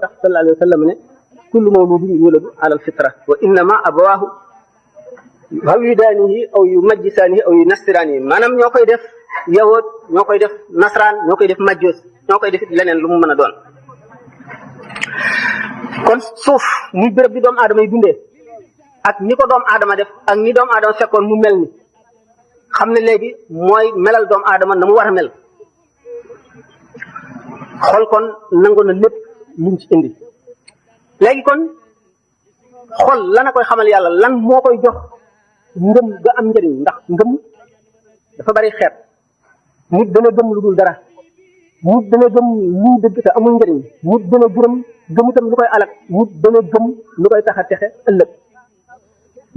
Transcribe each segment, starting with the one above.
tax sallallahu alayhi wa sallam ne kullu mawludin yuladu ala alfitra wa innama abawaahu yuhawwidaanihi aw yumajjisaanihi aw yunassiraanihi maanaam ñoo koy def yawoot ñoo koy def nasraan ñoo koy def majjoos ñoo koy def leneen lu mu mën a doon. kon suuf muy béréb bi doomu aadama yi dundee ak ñi ko doomu aadama def ak ñi doomu aadama fekkoon mu mel ni xam ne léegi mooy melal doomu aadama na mu war a mel xol kon nangu na lépp luñ ci indi. léegi kon xol lan a koy xamal yàlla lan moo koy jox ngëm ga am njëriñ ndax ngëm dafa bari xeet nit dana gëm lu dul dara nit dana gëm luy dëgg te amul njëriñ nit dana gëm itam lu koy alak nit dana gëm lu koy tax a texe ëllëg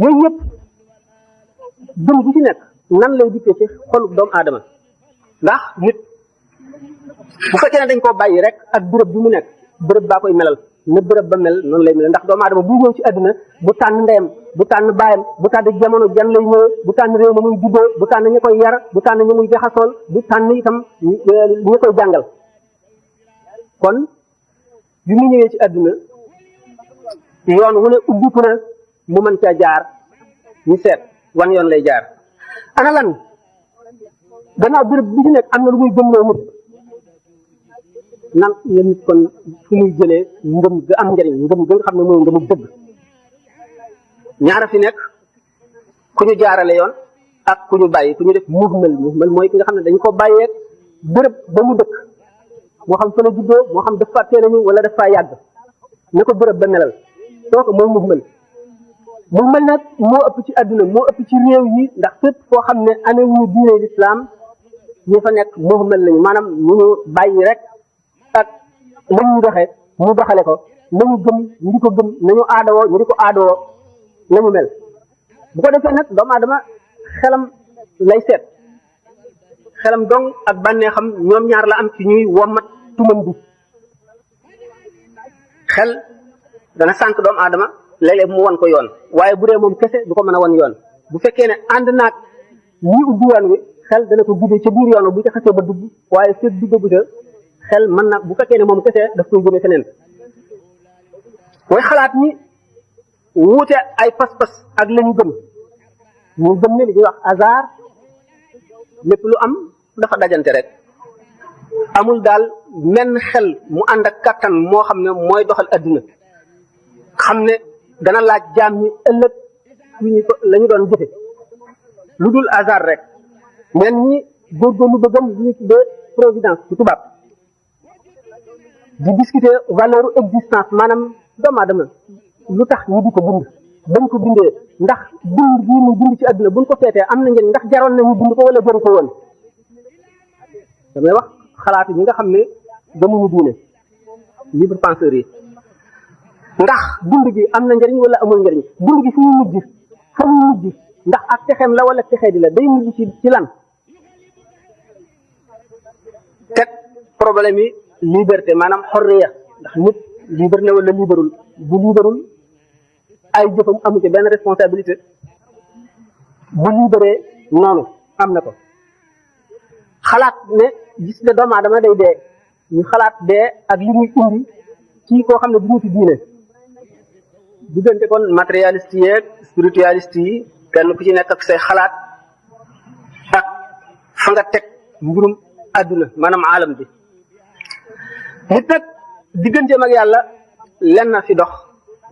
yooyu yëpp gëm gi ci nekk nan lay dikkee ci xolu doomu aadama ndax nit bu fekkee ne dañ koo bàyyi rek ak béréb bi mu nekk béréb baa koy melal na béréb ba mel noonu lay mel ndax doomu aadama bu ñëw ci àdduna bu tànn ndeyam bu tànn baayam bu tànn jamono jan lay ñëwee bu tànn réew ma muy juddoo bu tànn ñi koy yar bu tànn ñi muy jaxasool bu tànn itam ñi koy jàngal kon bi mu ñëwee ci àdduna yoon wu ne ubbiku na mu mën caa jaar ñu seet wan yoon lay jaar ana lan gannaaw béréb bi ci nekk am na lu muy gëmloo nit nan la nit kon fu muy jëlee ngëm ga am njëriñ ngëm ga nga xam ne mooy ngëmu dëgg ñaara fi nekk ku ñu jaarale yoon ak ku ñu bàyyi ku ñu def muhmal mooy ki nga xam ne dañ ko bàyyeeg béréb ba mu dëkk moo xam fa la juddoo moo xam daf faa teel a ñëw wala daf faa yàgg ne ko béréb ba melal kooku mooy muhmal nag moo ëpp ci àdduna moo ëpp ci réew yi ndax fépp foo xam ne amee wuñu diine l'islam ñi fa nekk muhmal lañu maanaam ñu ñu bàyyi rek ak lañ ñu doxee ñu doxale ko nañu gëm ñu di ko gëm nañu aadawoo ñu di ko aadawoo nañu mel bu ko defee nag doomu aadama xelam lay seet xelam dong ak bànnee xam ñoom ñaar la am ci ñuy wommat tumam bi xel dana sànq doomu aadama léeg-léeg mu wan ko yoon waaye bu dee moom kese du ko mën a wan yoon bu fekkee ne ànd naag ñi ubbi yoon wi xel dana ko guddee ca biir yoon bu ca xasee ba dugg waaye fépp duggagu ca xel mën na bu fekkee ne moom kese daf koy jëme feneen mooy xalaat ni wuute ay pas-pas ak la ñu gëm ñu gëm ne li ñuy wax hasard lépp lu am dafa dajante rek amul daal menn xel mu ànd ak kattan moo xam ne mooy doxal adduna xam ne dana laaj jaam ñi ëllëg ñu ko la ñu doon jëfe lu dul hasard rek men ñi góorgóorlu ba gëm li ñu tuddee providence ci tubaab di discuter valeur existence maanaam doomu aadama lu tax ñu di ko bind bañ ko bindee ndax bind bii mu bind ci àdduna buñ ko seetee am na njëriñ ndax jaroon na ñu bind ko wala jaru ko woon damay wax xalaat yi nga xam ne gëmuñu diine libre penseur yi ndax bind gi am na njëriñ wala amul njëriñ bind gi fu mu mujj ndax ak texeem la wala texee di la day mujj ci lan teg problème yi liberté maanaam xorriya ndax nit libre na wala liberul bu liberul ay jëfam amu ci benn responsabilité bu libéré noonu am na ko xalaat ne gis ne doomu aadama day dee ñu xalaat dee ak li muy indi ci koo xam ne du ñu fi diine diggante kon matérialiste yi ak spiritualiste yi kenn ku ci nekk ak say xalaat ak fa nga teg mbirum àdduna maanaam aalam bi nit nag digganteem ak yàlla lenn na fi dox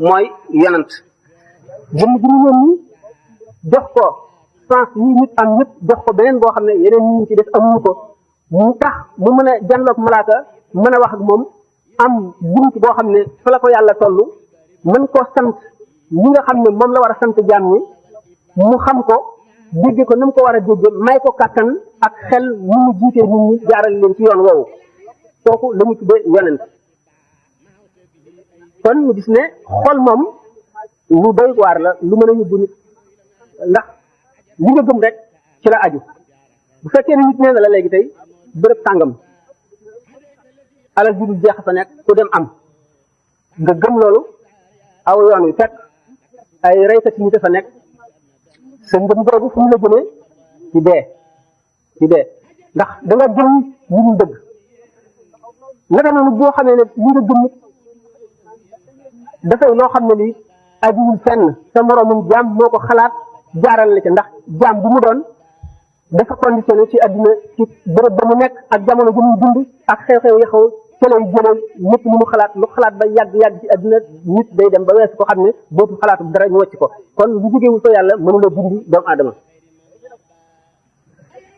mooy yonant jëm ji ñu ñoom ñi jox ko sens yi nit am ñëpp jox ko beneen boo xam ne yeneen ñi ci def amuñu ko mu tax mu mën a janloog malaaka mën a wax ak moom am bunt boo xam ne fa la ko yàlla toll mën koo sant ñi nga xam ne moom la war a sant jaam ñi mu xam ko dégge ko na mu ko war a dégge may ko kàttan ak xel mu mu jiitee nit ñi jaaral leen ci yoon woowu kooku la ñu tuddee yonent kon ñu gis ne xol moom lu doy waar la lu mën a yóbbu nit ndax li nga gëm rek ci la aju bu fekkee ne nit nee na la léegi tey bërëb sàngam alal ji du jeex fa nekk ku dem am nga gëm loolu aw yoon wi fekk ay reykat nit fa nekk sa ngëm boobu fu mu la jëmee ci dee ndax da nga gëm li mu dëgg naka noonu boo xamee ne li nga gëm dafay loo xam ne lii ajiwul fenn sa moroomum jaam moo ko xalaat jaaral la ca ndax jaam bu mu doon dafa conditionné ci adduna ci bërëb ba mu nekk ak jamono ju muy dund ak xew-xew yi xaw ca lay jëlee lépp lu mu xalaat ba yàgg ci adduna nit day dem ba weesu ko xam ne dootu xalaatu dara ñu wàcc ko kon lu jógewul fa yàlla mënula dindi doomu aadama.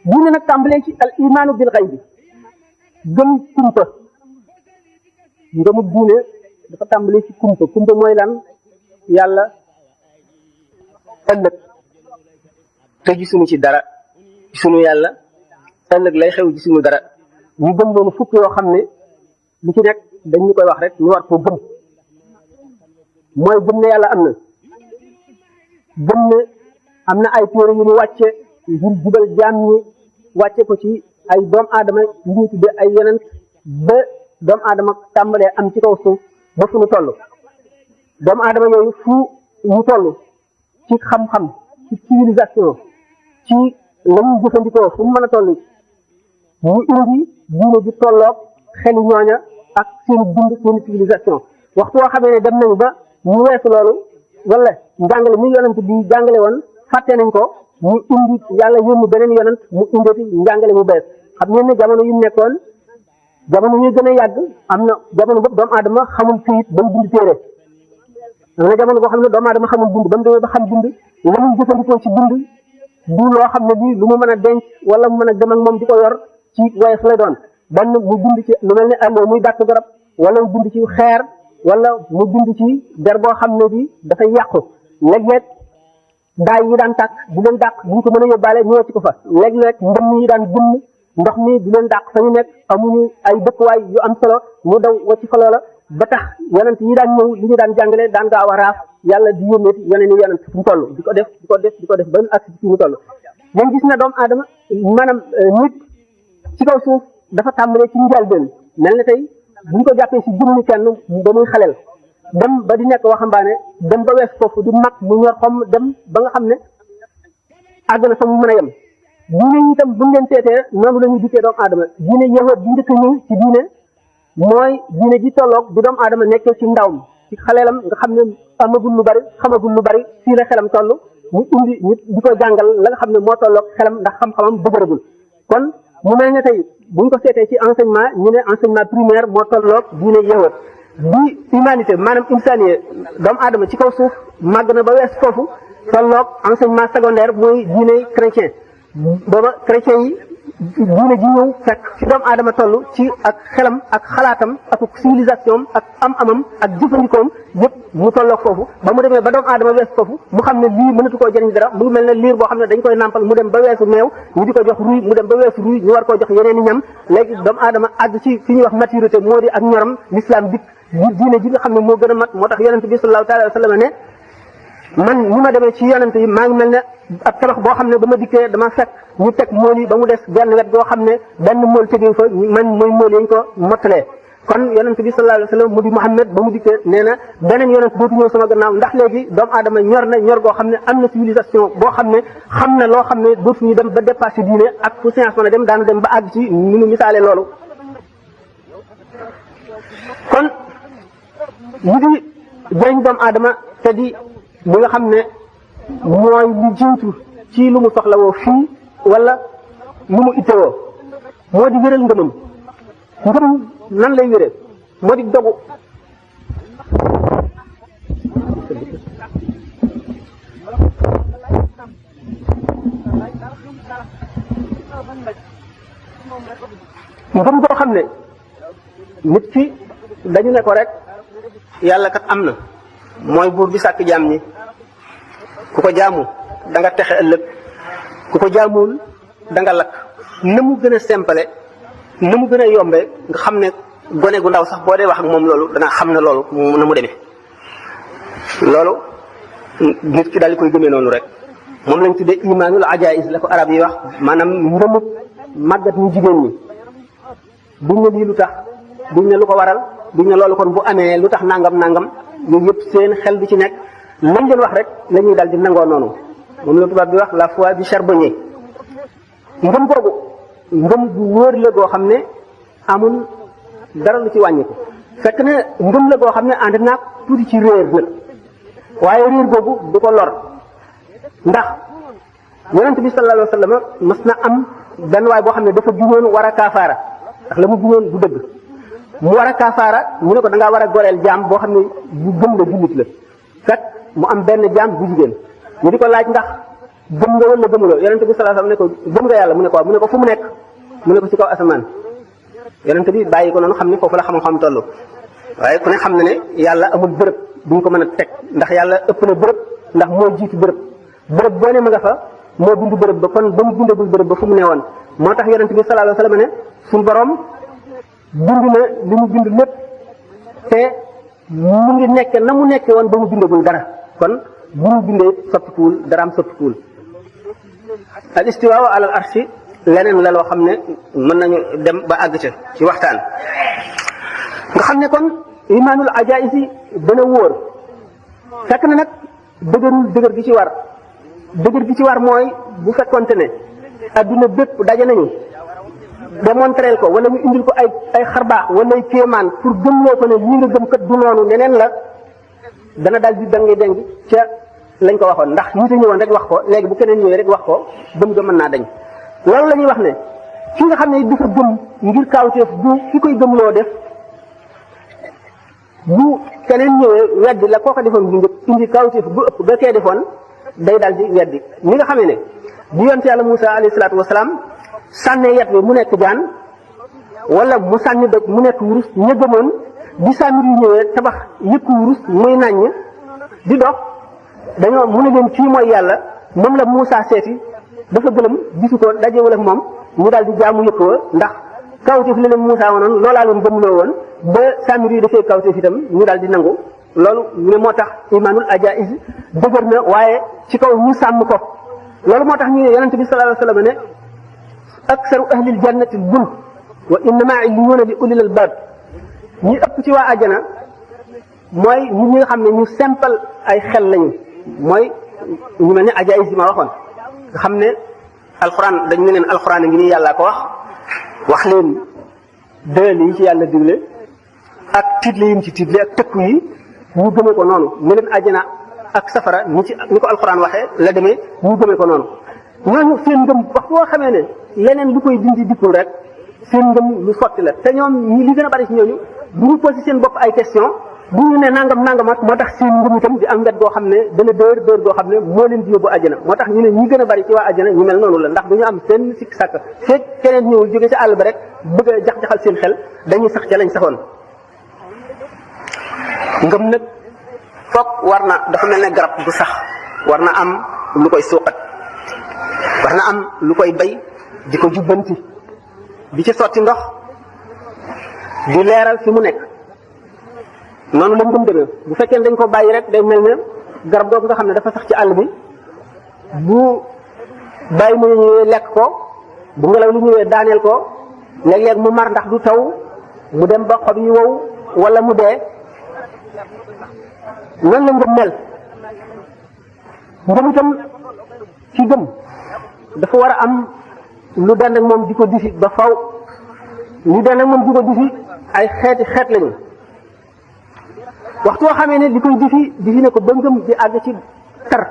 diine nag tàmbalee ci al imaanu bil xaybi gëm kumpa ngëmu diine dafa tàmbalee ci kumpa mooy lan yàlla ëllëg te gisuñu ci dara gisuñu yàlla ëllëg lay xew gisuñu dara ñu gëm loolu fukk yoo xam ne lu ci nekk dañ ñu koy wax rek ñu war koo gëm mooy gëm ne yàlla am na gëm ne am na ay téere yu ñu wàcce ngir jubal jaam ñi wàcce ko ci ay doomu aadama yu ñuy tudde ay yonent ba doomu aadama tàmbalee am ci kaw suuf ba fu ñu toll doomu aadama yooyu fu ñu toll ci xam-xam ci civilisation ci la ñuy jëfandikoo fu mu mën a toll ñu indi diine ji tolloog xeli ñooña ak seen dund seen civilisation waxtu woo xamee ne dem nañu ba ñu weesu loolu wala njàngale mi yonent bi jàngale woon fàtte nañ ko ñu indi yàlla yónni beneen yonent mu indeti njàngale mu bees xam ngeen ne jamono yu nekkoon jamono ñuy gën a yàgg am na jamono boobu doomu aadama xamul këyit ba mu bind téere am na jamono boo xam ne doomu aadama xamul bind ba mu demee ba xam bind la muy jëfandikoo ci bind du loo xam ne bii lu mu mën a denc wala mu mën a dem ak moom di ko yor ci woyof la doon benn mu bind ci lu mel ne allo muy dàtt garab wala mu bind ci xeer wala mu bind ci der boo xam ne bi dafay yàqu léeg-léeg daay yi daan tàkk di leen dàq bu ñu ko mën a yóbbaale ñëw ci ko fa léeg-léeg mbënn yi daan bënn ndox mi di leen dàq fa ñu nekk amuñu ay dëkkuwaay yu am solo mu daw wacc fa loola ba tax yonent yi daan ñëw li ñu daan jàngale daan gaaw a raaf yàlla di yónneeti yeneen i yonent fu mu toll di ko def ba mu agsi fi mu toll ngeen gis ne doomu aadama maanaam nit ci kaw suuf dafa tàmbalee ci njëlbéen mel ne tey bu ñu ko jàppee si jëmmi kenn ba muy xaleel dem ba di nekk waxambaane dem ba wees foofu di mag mu ñor xom dem ba nga xam ne àgg na fa mu mën a yem diine yi itam bu ñu leen seetee noonu la ñuy dikkee doomu aadama diine yahood bi njëkk ñëw ci diine mooy diine ji tolloog bi doomu aadama nekkee ci ndawam ci xaleelam nga xam ne amagul lu bari xamagul lu bari fii la xelam toll mu indi nit di ko jàngal la nga xam ne moo tolloog xelam ndax xam-xamam dëgëragul kon mu mel ne tey bu ñu ko seetee ci enseignement ñu ne enseignement primaire moo tolloog diine yahood bi humanité maanaam insaniye doomu aadama ci kaw suuf màgg na ba wees foofu tolloog enseignement secondaire mooy diine chrétien booba chrétien yi diine ji ñëw fekk ci doomu aadama toll ci ak xelam ak xalaatam ak civilisation ak am-amam ak jëfandikoom yëpp mu tolloog foofu ba mu demee ba doomu aadama wees foofu mu xam ne lii mënatu koo jëriñ dara mu ngi mel ne liir boo xam ne dañ koy nàmpal mu dem ba weesu meew ñu di ko jox ruy mu dem ba weesu ruy ñu war koo jox yeneen i ñam léegi doomu aadama àgg ci fi ñuy wax maturité moo di ak ñoram l'islam dikk diine ji nga xam ne moo gën a mat moo tax yonent bi sallallahu alayhi wa sallam ne man ni ma demee ci yonent yi maa ngi mel ne ab tabax boo xam ne ba ma dikkee dama fekk ñu teg mool yi ba mu des benn wet goo xam ne benn mool tegewu fa man mooy mool yañ ko mottalee kon yonent bi sallallahu alayhi wa sallam mu di Muhammad ba mu dikkee nee na beneen yonent dootu ñëw sama gannaaw ndax léegi doomu aadama ñor na ñor goo xam ne am na civilisation boo xam ne xam na loo xam ne dootuñu dem ba dépassé diine ak fu science mën a dem daana dem ba àgg ci ni mu misaale loolu kon mu di jëriñ doomu aadama te di li nga xam ne mooy lu jiitu ci lu mu soxlawoo fii wala lu mu ittewoo moo di wéral ngëmam ngëm nan lay wéree moo di dogu ngëm boo xam ne nit ki dañu ne ko rek yàlla kat am na mooy buur bi sàkk jaam ñi ku ko jaamu da nga texe ëllëg ku ko jaamuwul da nga lakk na mu gën a simple na mu gën a yombe nga xam ne gone gu ndaw sax boo dee wax ak moom loolu dana xam ne loolu na mu demee loolu nit ki daal di koy gëmee noonu rek moom lañ tuddee imaanul ajaïs la ko arab yi wax maanaam ngëmut màggat ñu jigéen ñi duñ ne lii lu tax duñ ne lu ko waral duñ ne loolu kon bu amee lu tax nangam yooyu yëpp seen xel bi ci nekk lañ leen wax rek la ñuy daal di nangoo noonu moom la tubaab bi wax la foi du charbonnier ngëm googu ngëm bu wóor la goo xam ne amul dara lu ci wàññiku fekk ne ngëm la goo xam ne ànd naag tuuti ci réer nag waaye réer googu du ko lor ndax yonent bi sallallahu alayhi wa sallam mas na am benn waay boo xam ne dafa juñoon war a kaafaara ndax la mu juñoon du dëgg mu war a kaafaara ñu ne ko da ngaa war a goreel jaam boo xam ne bu gëm la jullit la fekk mu am benn jaam bu jigéen ñu di ko laaj ndax gëm nga wala gëmuloo yonent bi sallallahu alayhi wa sallam ne ko gëm nga yàlla mu ne ko fu mu nekk mu ne ko ci kaw asamaan yonent bi bàyyi ko noonu xam ne foofu la xam-xam toll waaye ku ne xam na ne yàlla amul bërëb buñ ko mën a teg ndax yàlla ëpp na bërëb ndax moo jiitu bërëb boo ne ma nga fa moo bind bërëb ba kon ba mu bindagul bërëb ba fu mu ne woon moo tax yonent bi sallallahu alayhi wa sallam ne suñu borom bind na li mu bind lépp te mu ngi nekk na mu nekkee woon ba mu bindagul dara kon bu mu bindee soppikuwul daraam soppikuwul al istiwaa ala al arshi leneen la loo xam ne mën nañu dem ba àgg ca ci waxtaan nga xam ne kon imaanul ajaïs yi dana wóor fekk na nag dëgër gi ci war mooy bu fekkonte ne adduna bépp daje nañu démontreel ko wala ñu indil ko ay xarbaax wala ay kéemaan pour gëmloo ko ne lii nga gëm kat du noonu neneen la dana daal di dangi deng ca lañ ko waxoon ndax ñi ta ñëwoon rek wax ko léegi bu keneen ñëwee rek wax ko gëm ga mën naa dañ loolu la ñuy wax ne ki nga xam ne dafa gëm ngir kaawteef bu ki koy gëmloo def bu keneen ñëwee weddi la koo ko defoon bu njëkk indi kaawteef bu ëpp ba kee defoon day daal di weddi ni nga xamee ne bu yonte yàlla Muusaa alayhi salaatu wasalaam sànnee yet bi mu nekk jaan wala mu sànni doj mu nekk wurus ña gëmoon bi Saamir yu ñëwee tabax yëpp wurus muy naññ di dox dañoo mu ne leen kii mooy yàlla moom la Muusaa seeti dafa gëlëm gisu ko dajewul ak moom ñu daal di jaamu yëpp wa ndax kawteef la leen Muusaa wonoon loolaa leen gëmloo woon ba Saamir yi dafay kawteef itam ñu daal di nangu loolu ñu ne moo tax imaanul ajaïs dëgër na waaye ci kaw ñu sàmm ko loolu moo tax ñu ne yonent bi sallallahu alayhi wa sallam ne aksaru ahlil jannati bun wa innama illiyuuna li ulil albaab ñi ëpp ci waa àjjana mooy nit ñi nga xam ne ñu simple ay xel lañu mooy ñu mel ne ajaïs yi ma waxoon nga xam ne alxuraan dañ ne leen alxuraan a ngi nii yàllaa ko wax leen dël yi ci yàlla digle ak tiitle yi mu ci tiitle ak tëkku yi ñu gëmee ko noonu ne leen àjjana ak safara ni ko alxuraan waxee la demee ñu gëmee ko noonu ñooñu seen ngëm wax boo xamee ne leneen lu koy dindi dikkul rek seen ngëm lu sotti la te ñoom ñi li gën a bari ci ñooñu bu ñu posé seen bopp ay question bu ñu ne nangamat moo tax seen ngëm itam di am wet goo xam ne dana dër goo xam ne moo leen di yóbbu àjjana moo tax ñu ne ñi gën a bari ci waa àjjana ñu mel noonu la ndax du ñu am seen sikk sàkk feeg keneen ñëwul jóge ci àll ba rek bëgg a jax-jaxal seen xel dañuy sax ca lañ saxoon ngëm nag foog war na dafa mel ne garab bu sax war na am lu koy suuqat war na am lu koy bay di ko jubbanti di ci sotti ndox di leeral fi mu nekk noonu la ngëm demee bu fekkee dañ ko bàyyi rek day mel ne garab googu nga xam ne dafa sax ci àll bi bu bàyyi mu ñëwee lekk ko bu ngelaw li ñëwee daaneel ko léeg-léeg mu mar ndax du taw mu dem ba xob yi wow wala mu dee noonu la ngëm mel ngëm itam ci gëm dafa war a am lu dend ak moom di ko disi ba faw lu dend ak moom di ko disi ay xeet lañu waxtu woo xamee ne di koy disi ne ko ba ngëm di àgg ci tar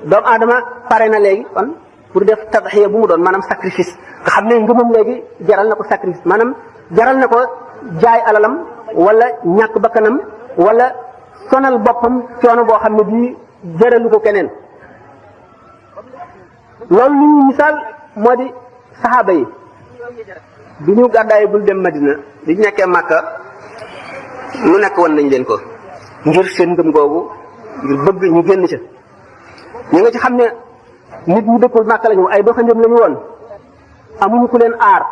doomu aadama pare na léegi kon pour def tadxiya bu mu doon maanaam sacrifice nga xam ne ngëmam léegi jaral na ko sacrifice maanaam jaral na ko jaay alalam wala ñàkk bakkanam wala sonal boppam coono boo xam ne bii jëralu ko keneen loolu li ñu misaal moo di saxaaba yi bi ñu gàddaay bul dem Madina bi ñu nekkee Màkka lu nekk woon nañ leen ko ngir seen ngëm googu ngir bëgg ñu génn ca ñu nga ci xam ne nit ñu dëkkul Màkka lañu ay doxandéem lañu woon amuñu ku leen aar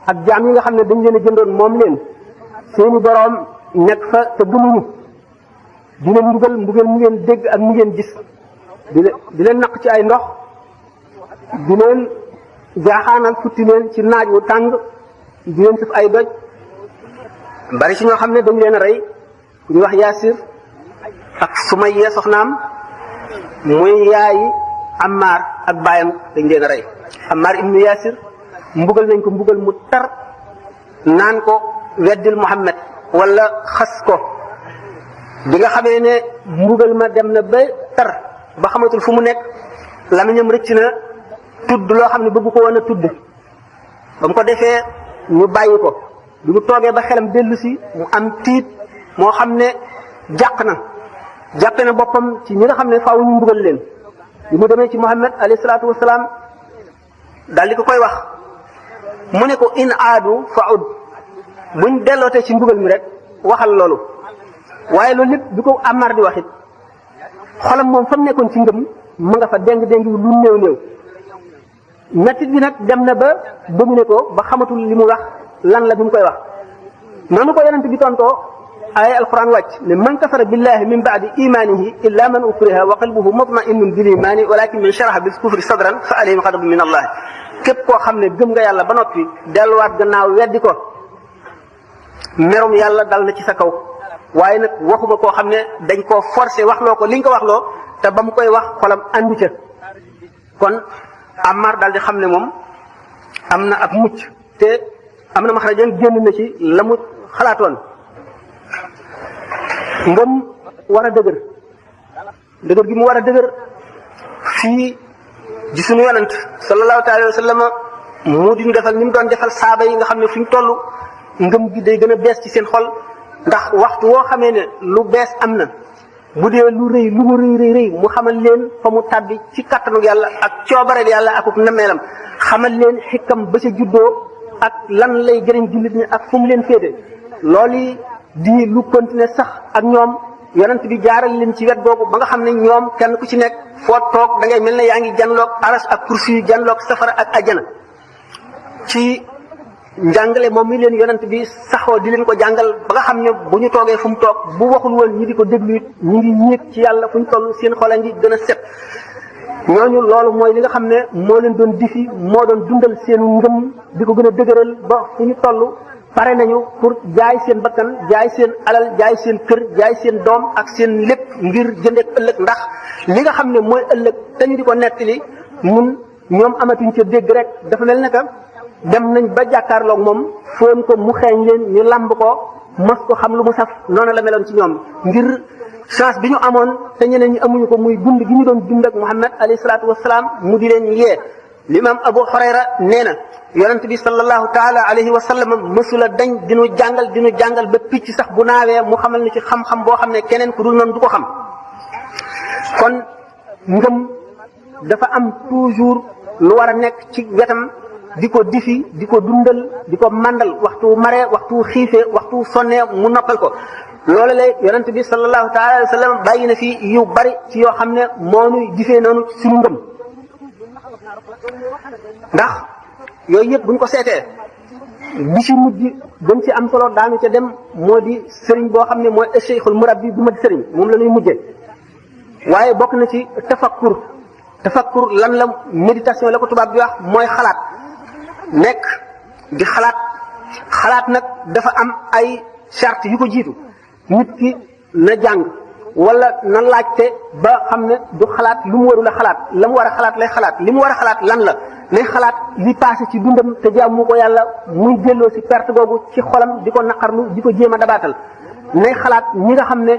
ak jaam yi nga xam ne dañ leen a jëndoon moom leen seeni boroom nekk fa te gëmuñu di leen mbugal mu ngeen dégg ak mu ngeen gis di leen naq ci ay ndox di leen jaaxaanal futti leen ci naaj wu tàng di leen sëf ay doj bari ci ñoo xam ne dañ leen a rey ku ñu wax Yaasir ak Sumayya soxnaam muy yaayi Ammaar ak baayam dañ leen a rey Ammaar ibnu Yaasir mbugal nañ ko mbugal mu tar naan ko weddil Muhammad wala xas ko bi nga xamee ne mbugal ma dem na ba tar ba xamatul fu mu nekk lamiñam rëcc na tudd loo xam ne bëgg ko woon a tudd ba mu ko defee ñu bàyyi ko bi mu toogee ba xelam dellu si mu am tiit moo xam ne jàq na jàppe na boppam ci ñi nga xam ne faaw ñu mbugal leen bi mu demee ci Muhammad alayhi salaatu wasalaam daal di ko koy wax mu ne ko in aadu fa ud buñ dellootee ci mbugal mi rek waxal loolu waaye loolu lépp bi ko Ammar di wax it xolam moom fa mu nekkoon ci ngëm mu nga fa déng lu néew néew mettit bi nag dem na ba domine ko ba xamatul li mu wax lan la bi mu koy wax noonu ko yonent bi tontoo ay alquran wàcc ne man kafara billahi min baadi imanihi illa man ukriha wa qalbuhu mutma'innun bil imani walakin man sharaha bil kufri sadran fa alayhim ghadabun min allah képp koo xam ne gëm nga yàlla ba noppi delluwaat gannaaw weddi ko merum yàlla dal na ci sa kaw waaye nag waxuma koo xam ne dañ koo forcé waxloo ko li nga ko waxloo te ba mu koy wax xolam andu ca kon Ammar daal di xam ne moom am na ab mucc te am na maxrajan génn na ci la mu xalaatoon ngëm war a dëgër gi mu war a dëgër fii ji suñu yonent sallallahu alayhi wa sallam mu di ñu defal ni mu doon defal saaba yi nga xam ne fu ñu toll ngëm gi day gën a bees ci seen xol ndax waxtu woo xamee ne lu bees am na bu dee lu rëy lu mu rëy mu xamal leen fa mu tàbbi ci kattanu yàlla ak coobareel yàlla akuk nameelam xamal leen xikam ba ca juddoo ak lan lay jëriñ jullit ñi ak fu mu leen féete loolu di lu continuer sax ak ñoom yonent bi jaaral leen ci wet googu ba nga xam ne ñoom kenn ku ci nekk foo toog da ngay mel ne yaa ngi janloog aras ak kursi yu janloog safara ak ajjana ci njàngale moom mi leen yonent bi saxoo di leen ko jàngal ba nga xam ne bu ñu toogee fu mu toog bu waxul woon ñi di ko déglu it ñi ngi yéeg ci yàlla fu ñu toll seen xola ngi gën a set ñooñu loolu mooy li nga xam ne moo leen doon difi moo doon dundal seen ngëm di ko gën a dëgëral ba fu ñu toll pare nañu pour jaay seen bakkan jaay seen alal jaay seen kër jaay seen doom ak seen lépp ngir jëndeek ëllëg ndax li nga xam ne mooy ëllëg te ñu di ko nettali ñun ñoom amatuñ ca dégg rek dafa mel ne que dem nañ ba jàkkaarloog moom foon ko mu xeeñ leen ñu lamb ko mos ko xam lu mu saf noonu la meloon ci ñoom ngir chance bi ñu amoon te ñeneen ñi amuñu ko muy dund gi ñu doon dund ak Muhammad alayhi salaatu wasalaam mu di leen yee l'imam Abu Hurayra nee na yonent bi sallallahu taala alayhi wa sallam mësula dañ dinu jàngal ba picc sax bu naawee mu xamal ni ci xam-xam boo xam ne keneen ku dul noonu du ko xam kon ngëm dafa am toujours lu war a nekk ci wetam di ko difi di ko dundal di ko màndal waxtu maree waxtu xiifee waxtu sonnee mu noppal ko loolu la yonent bi sallallahu taala alayhi wa sallam bàyyi na fi yu bari ci yoo xam ne moo nuy difee noonu suñu ngëm ndax yooyu yëpp buñ ko seetee bi ci mujj gën ci am solo daanu ca dem moo di sëriñ boo xam ne mooy cheikhul murabbi bu ma di sëriñ moom la ñuy mujjee waaye bokk na ci tafakkur lan la méditation la ko tubaab bi wax mooy xalaat nekk di xalaat nag dafa am ay charte yu ko jiitu nit ki na jàng wala na laajte ba xam ne du xalaat lu mu warul a xalaat la mu war a xalaat lay xalaat li mu war a xalaat lan la lay xalaat li passé ci dundam te jaamu ko yàlla muy delloo si perte googu ci xolam di ko naqarlu di ko jéem a dabaatal nay xalaat ñi nga xam ne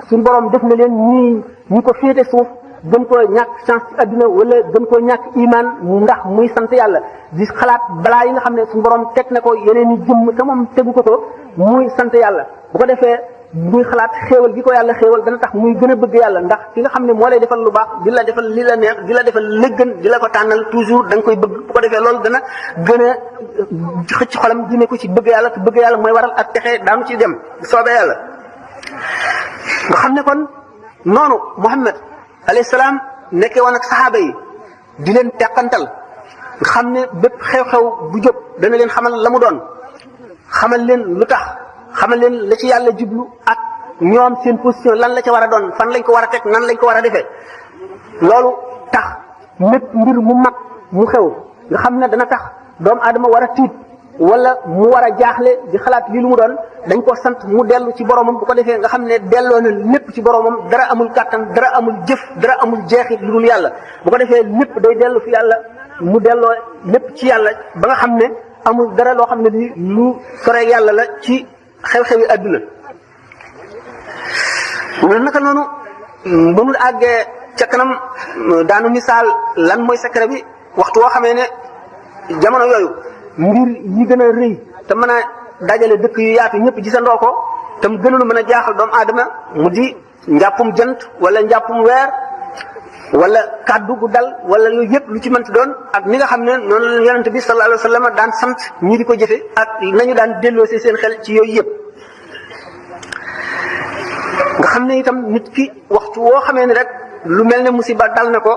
suñu borom def na leen ñi ko féete suuf gën koo ñàkk chance ci adduna wala gën koo ñàkk iman ndax muy sant yàlla di xalaat balaa yi nga xam ne suñu borom teg na ko yeneen i jëmm te moom tegu ko muy sant yàlla bu ko defee muy xalaat xéewal gi ko yàlla xéewal dana tax muy gën a bëgg yàlla ndax ki nga xam ne moo lay defal lu baax di la defal li la neex di la defal lëggën di la ko tànnal toujours da nga koy bëgg bu ko defee loolu dana gën a xëcc xolam jëmee ko ci bëgg yàlla te bëgg yàlla mooy waral ak texe daanu ci dem soobee yàlla nga xam ne kon noonu Muhammad alayhi salaam nekkee woon ak saxaaba yi di leen teqantal nga xam ne bépp xew-xew bu jóg dana leen xamal la mu doon xamal leen lu tax xamal leen la ci yàlla jublu ak ñoom seen position lan la ca war a doon fan lañ ko war a teg nan lañ ko war a defee loolu tax mépp mbir mu mag mu xew nga xam ne dana tax doomu aadama war a tiit wala mu war a jaaxle di xalaat lii lu mu doon dañ ko sant mu dellu ci boromam bu ko defee nga xam ne delloo na lépp ci boromam dara amul kàttan dara amul jëf dara amul jeexit lu dul yàlla bu ko defee lépp day dellu fi yàlla mu delloo lépp ci yàlla ba nga xam ne amul dara loo xam ne di lu sore yàlla la ci xew-xewi adduna naka noonu bu nu àggee ca kanam daanu misaal lan mooy secret bi waxtu woo xamee ne jamono yooyu mbir yi gën a rëy te mën a dajale dëkk yu yaatu ñëpp gisandoo ko te mu gënul mën a jaaxal doomu aadama mu di njàppum jant wala njàppum weer wala kàddu gu dal wala yooyu yëpp lu ci mënti doon ak ni nga xam ne noonu la yonent bi sallallahu alayhi wa sallam daan sant ñi di ko jëfe ak nañu daan delloo si seen xel ci yooyu yëpp nga xam ne itam nit ki waxtu woo xamee ne rek lu mel ne musiba dal na ko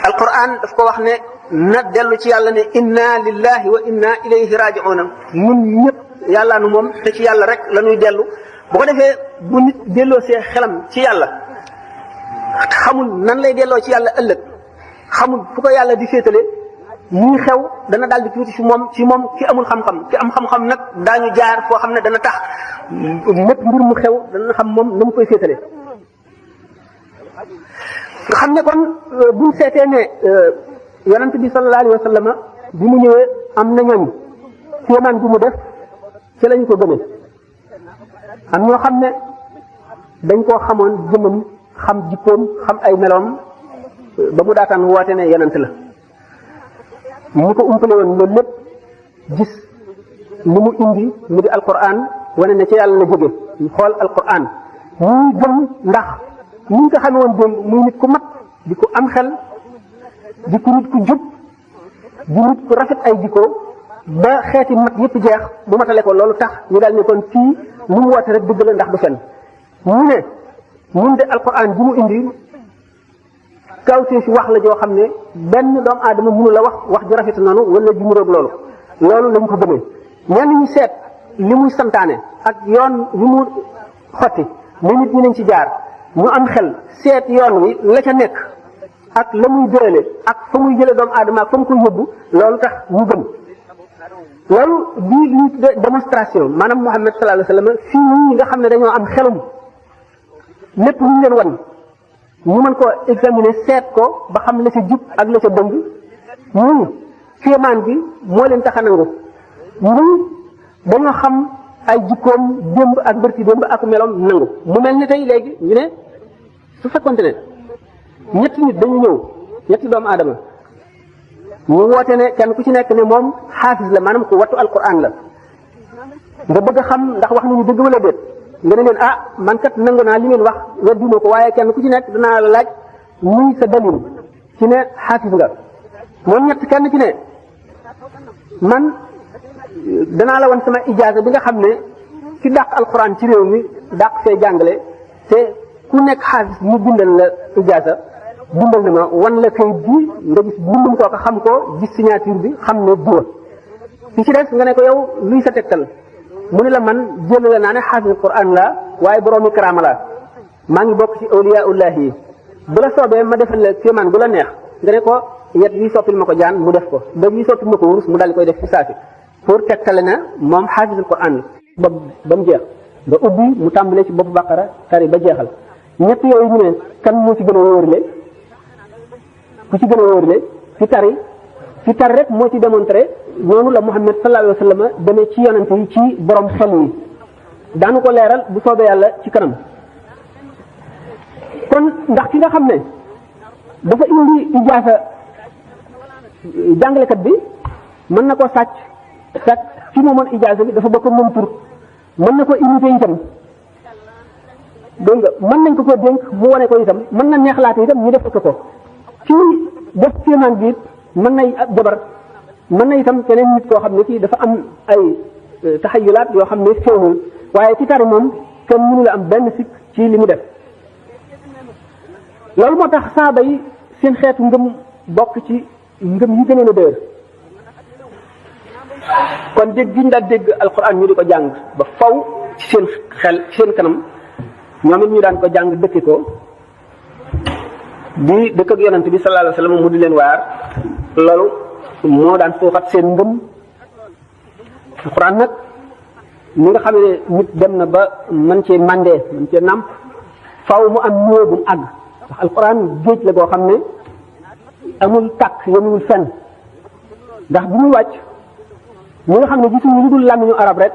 alquran daf ko wax ne na dellu ci yàlla ne inna lillahi wa inna ilayhi raji'un ñun ñëpp yàlla nu moom te ci yàlla rek la ñuy dellu bu ko defee bu nit delloo see xelam ci yàlla xamul nan lay delloo ci yàlla ëllëg xamul fu ko yàlla di féetale ñii xew dana daal di tuuti ci moom ki amul xam-xam ki am xam-xam nag daañu jaar foo xam ne dana tax mépp mbir mu xew dana xam moom na mu koy féetale nga xam ne kon buñ seetee ne yonent bi sallallahu alayhi wa sallam bi mu ñëwee am na ñooñ kéemaan bi mu def ci lañu ko gëmee am ñoo xam ne dañ koo xamoon jëmmam xam jikkoom xam ay meloom ba mu daataan woote ne yonent la ñu ko umpale woon loolu lépp gis li mu indi mu di alquran wane ne ci yàlla la jóge ñu xool alquran ñuy gëm ndax ni ñu ko xamee woon démb muy nit ku mat di ko am xel di ko nit ku jub di nit ku rafet ay jikko ba xeeti mat yëpp jeex bu matale ko loolu tax ñu daal ne kon fii lu mu woote rek dëgg la ndax du fen ñu ne ñun de alquran bi mu indi kawtee si wax la joo xam ne benn doomu aadama mënu la wax ju rafet noonu wala ju muróog loolu lañ ko gëmee ñenn ñu seet li muy santaane ak yoon wi mu xotti ne nit ñi nañ ci jaar ñu am xel seet yoon wi la ca nekk ak la muy jërale ak fa muy jële doomu aadama ak fa mu koy yóbbu loolu tax ñu gëm loolu bii li ñuy tudde démonstration maanaam Muhammad sallallahu alayhi wa sallam fii ñi nga xam ne dañoo am xelum lépp lu ñu leen wan ñu mën koo examiner seet ko ba xam la ca jub ak la ca dëng ñun kéemaan bi moo leen tax a nangu ñun dañoo xam ay jikkoom démb ak bërki démb ak meloom nangu mu mel ni tey léegi ñu ne su fekkonte ne ñetti nit dañu ñëw ñetti doomu aadama ñu woote ne kenn ku ci nekk ne moom xaafis la maanaam ku wattu alquran la nga bëgg a xam ndax wax nañu dëgg wala déet nga ne leen man kat nangu naa li ngeen wax wedduma ko waaye kenn ku ci nekk danaa la laaj muy sa dalil ci ne xaafis nga moom ñett kenn ci ne man danaa la wan sama ijaaza bi nga xam ne ci dàq alquran ci réew mi dàq fee jàngale te ku nekk xaafis mu bindal la ijaaza bindal na ma wan la kayit bi nga gis bindum koo ko xam ko gis signature bi xam ne buwa ci ci des nga ne ko yow luy sa tegtal mu ne la man jël la naa ne xaafis quran la waaye boroomi karaama la maa ngi bokk ci awliyaullahi yi bu la soobee ma defal la kéemaan bu la neex nga ne ko yet yi soppil ma ko jaan mu def ko ba yi soppil ma ko wurus mu daal di koy def ci saasi pour tegtale na moom xaafisul quran la ba mu jeex nga ubbi mu tàmbalee ci boppu baqara tari ba jeexal ñett yooyu ñu ne kan moo ci gën a wóorle ku ci gën a wóorle ci tari rek moo ci démontré noonu la Muhammad sallallahu alayhi wa sallam demee ci yonante yi ci borom xel yi daanu ko leeral bu soobee yàlla ci kanam kon ndax ki nga xam ne dafa indi ijaasa jàngalekat bi mën na ko sàcc ci moomoon ijaasa bi dafa bokk moom tur mën na ko imité itam dégg nga mën nañ ko dénk mu wane ko itam mën na neexlaate itam ñu def ko ci def kéemaan bi mën nay jabar mën na itam keneen nit koo xam ne kii dafa am ay taxayulaat yoo xam ne féewul waaye ci tari moom kenn mënu la am benn sikk ci li mu def loolu moo tax saaba yi seen xeetu ngëm bokk ci ngëm yi gënoon a dëgër kon dégg gi ñu daan dégg alquran ñu di ko jàng ba faw ci seen xel ci seen kanam ñoom it ñu daan ko jàng dëkki ko di dëkk ak yonent bi sallallahu alayhi wa sallam mu di leen waar loolu moo daan suuxat seen ngëm alquran nag ñi nga xam ne nit dem na ba mën cee mandee mën cee nàmp faw mu am ñëw bu mu àgg ndax alquran géej la goo xam ne amul tàkk yemul fenn ndax bi muy wàcc ñi nga xam ne gisuñu lu dul làmmiñu arab rek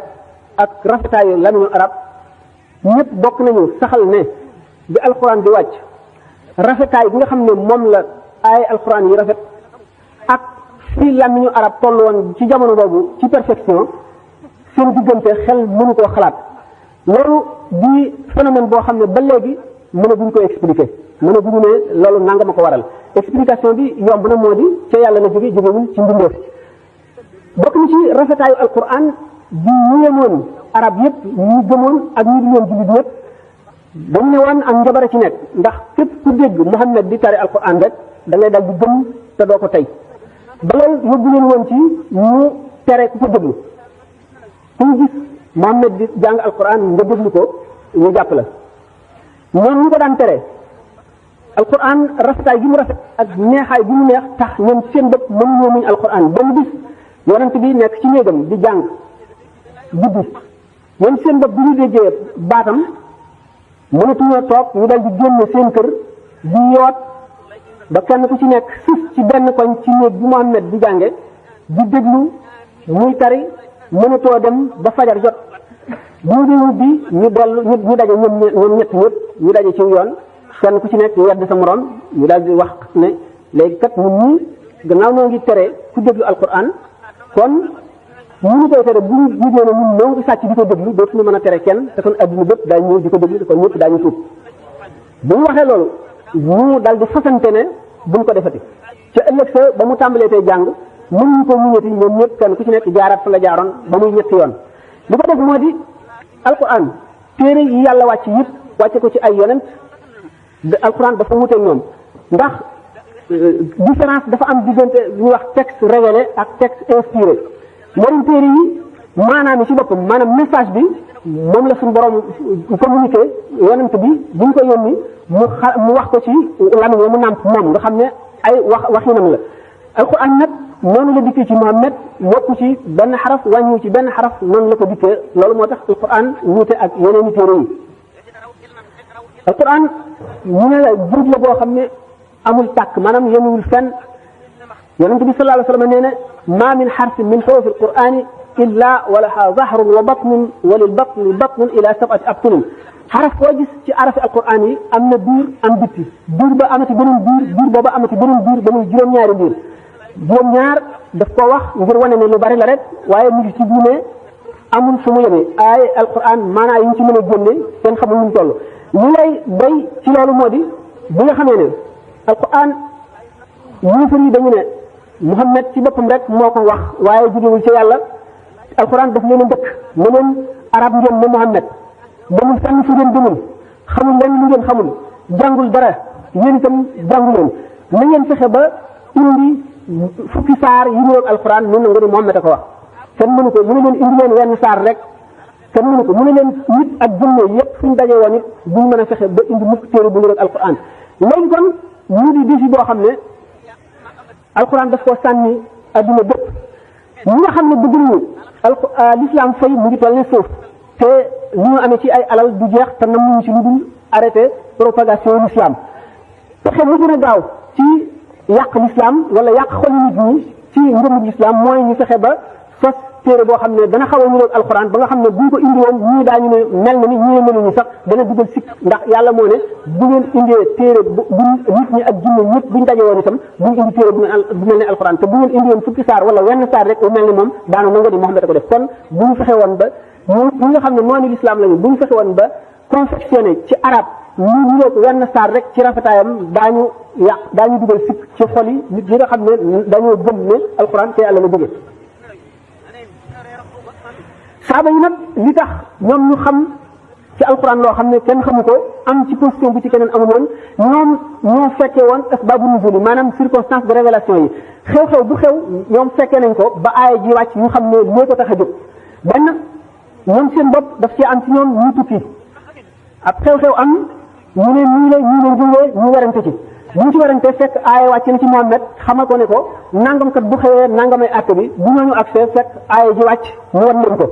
ak rafetaayu làmmiñu arab ñëpp bokk nañu saxal ne bi alquran di wàcc rafetaay bi nga xam ne moom la ay alquran yi rafet ak fii làmmiñu arab toll woon ci jamono boobu ci perfection seen diggante xel mënu koo xalaat loolu di phénomène boo xam ne ba léegi mënaguñ ko expliquer mënaguñu ne loolu nanga ma ko waral explication bi yomb na moo di ca yàlla na jógewul ci mbindeef bokk na ci rafetaayu alquran di ñu yemoon arab yëpp ñu gëmoon ak ñu di leen jullit ñëpp dañ ne woon ak njabara ci nekk ndax képp ku dégg Muhammad di tari alquran rek da ngay dal di gëm te doo ko tey ba loolu yóbbu leen woon ci ñu tere ku ko déglu ku ñu gis Muhammad di jàng alquran nga déglu ko ñu jàpp la ñoom ñu ko daan tere alquran rafetaay gi mu rafet ak neexaay gi mu neex tax ñoom seen bopp mënuñoo muñ alquran ba mu bis yonent bi nekk ci néegam di jàng guddi ñoom seen bopp bi ñu déggee baatam mënatuñoo toog ñu dal di génn seen kër di yoot ba kenn ku ci nekk suuf ci benn koñ ci néeg bi Muhammad di jànge di déglu muy tari mënatoo dem ba fajar jot bu ñu dee bi ñu dellu ñu daje ñoom ñett ñëpp ñu daje ci yoon kenn ku ci nekk yedd sa morom ñu daal di wax ne léegi kat ñun ñii gannaaw noo ngi tere ku déglu alquran kon ñu ngi koy tere bu ñu génne ñun noo ngi sàcc di ko déglu dootuñu mën a tere kenn te kon adduna bépp daañu ñëw di ko déglu kon ñëpp daañu tuub bu ñu waxee loolu ñu daal di fasante ne buñ ko defati ca ëllëg sa ba mu tàmbalee tey jàng mënuñu ko muñati ñoom ñëpp kenn ku ci nekk jaaraat fa la jaaroon ba muy ñetti yoon li ko def moo di alquran téere yi yàlla wàcc yëpp wàcce ko ci ay yonent alquran dafa wuteeg ñoom ndax différence dafa am diggante lu ñuy wax texte révélé ak texte inspiré moom téere yi maanaam yi ci boppam maanaam message bi moom la suñu borom communiqué yonent bi bu ñu ko yónni mu wax ko ci lamiñ mu nàmp moom nga xam ne ay waxinam la alquran nag noonu la dikkee ci Muhammad yokku ci benn xaraf wàññiwu ci benn xaraf noonu la ko dikkee loolu moo tax alquran wuute ak yeneen i téere yi alquran ñu ne la jur la boo xam ne amul tàkk maanaam yemuwul fenn yonente bi sallallahu alayhi wa sallam nee na ma min xarfin min xurufi alqurani illa wa laha zahrun wa batnun wa lil batni batnun ila sab'ati abtunin xaraf koo gis ci arafi alquran yi am na biir am bitti biir ba amati beneen biir booba amati beneen biir ba muy juróom-ñaari biir juróom-ñaar daf ko wax ngir wane ne lu bari la rek waaye mu ngi ci diine amul fu mu yemee ay alquran maanaa yi ñu ci mën a génne kenn xamul nu mu toll li lay doy ci loolu moo di bi nga xamee ne alquran yéefar yi dañu ne Muhammad ci boppam rek moo ko wax waaye jógewul ci yàlla alquran daf leen a ndëkk ne leen arab ngeen ne Muhammad demul fenn fu ngeen demul xamul leen lu ngeen xamul jàngul dara yéen itam jàngu leen na ngeen fexe ba indi fukki saar yi ñëw alquran noonu nga ne Muhammad a ko wax kenn mënu ko mu ne leen indi leen wenn saar rek kenn mënu ko mu ne leen nit ak jinne yëpp suñ daje woon it duñ mën a fexe ba indi mukk téere bu ñu alquran léegi kon ñu di défi boo xam ne alquran daf koo sànni adduna bépp ñi nga xam ne bëgg nañu l'islam fay mu ngi toll ne suuf te li ñu amee ci ay alal du jeex te namuñu ci lu dul arrêté propagation l'islam pexe mu gën a gaaw ci yàq l'islam wala yàq xolu nit ñi ci ngëmu l'islam mooy ñu fexe ba sos téere boo xam ne dana xaw a niroog alquran ba nga xam ne buñ ko indi woon ñii daañu ne mel na ni ñii meluñu sax dana dugal sikk ndax yàlla moo ne bu ngeen indee téere bu nit ñi ak jinne ñëpp buñ daje woon itam buñ indi téere bu mel ne alquran te bu ngeen indi woon fukki saar wala wenn saar rek bu mel ne moom daanu nango di Muhammad ko def kon bu ñu fexe woon ba ñi nga xam ne noonu l'islam lañu bu ñu fexe woon ba confectionné ci arab ñu niroog wenn saar rek ci rafetaayam daañu dugal sikk ci xol yi nit ñi nga xam ne dañoo gëm ne alquran te yàlla la jóge saaba yi nag li tax ñoom ñu xam ci alquran loo xam ne kenn xamu ko am ci position bu ci keneen amul woon ñoom ñoo fekkee woon asbaabu nuzul yi maanaam circonstance de révélation yi xew-xew bu xew ñoom fekkee nañ ko ba aaya ji wàcc ñu xam ne lee ko tax a jóg benn ñoom seen bopp daf ci am ci ñoom ñu tukki ab xew-xew am ñu ne nii la ñu ne jógee ñu werante ci bu ñu ci werante fekk aaya wàcc na ci Muhammad xamal ko ne ko nangam kat bu xewee nangamay àtte bi bu ñooñu accès fekk aaya ji wàcc mu wan leen ko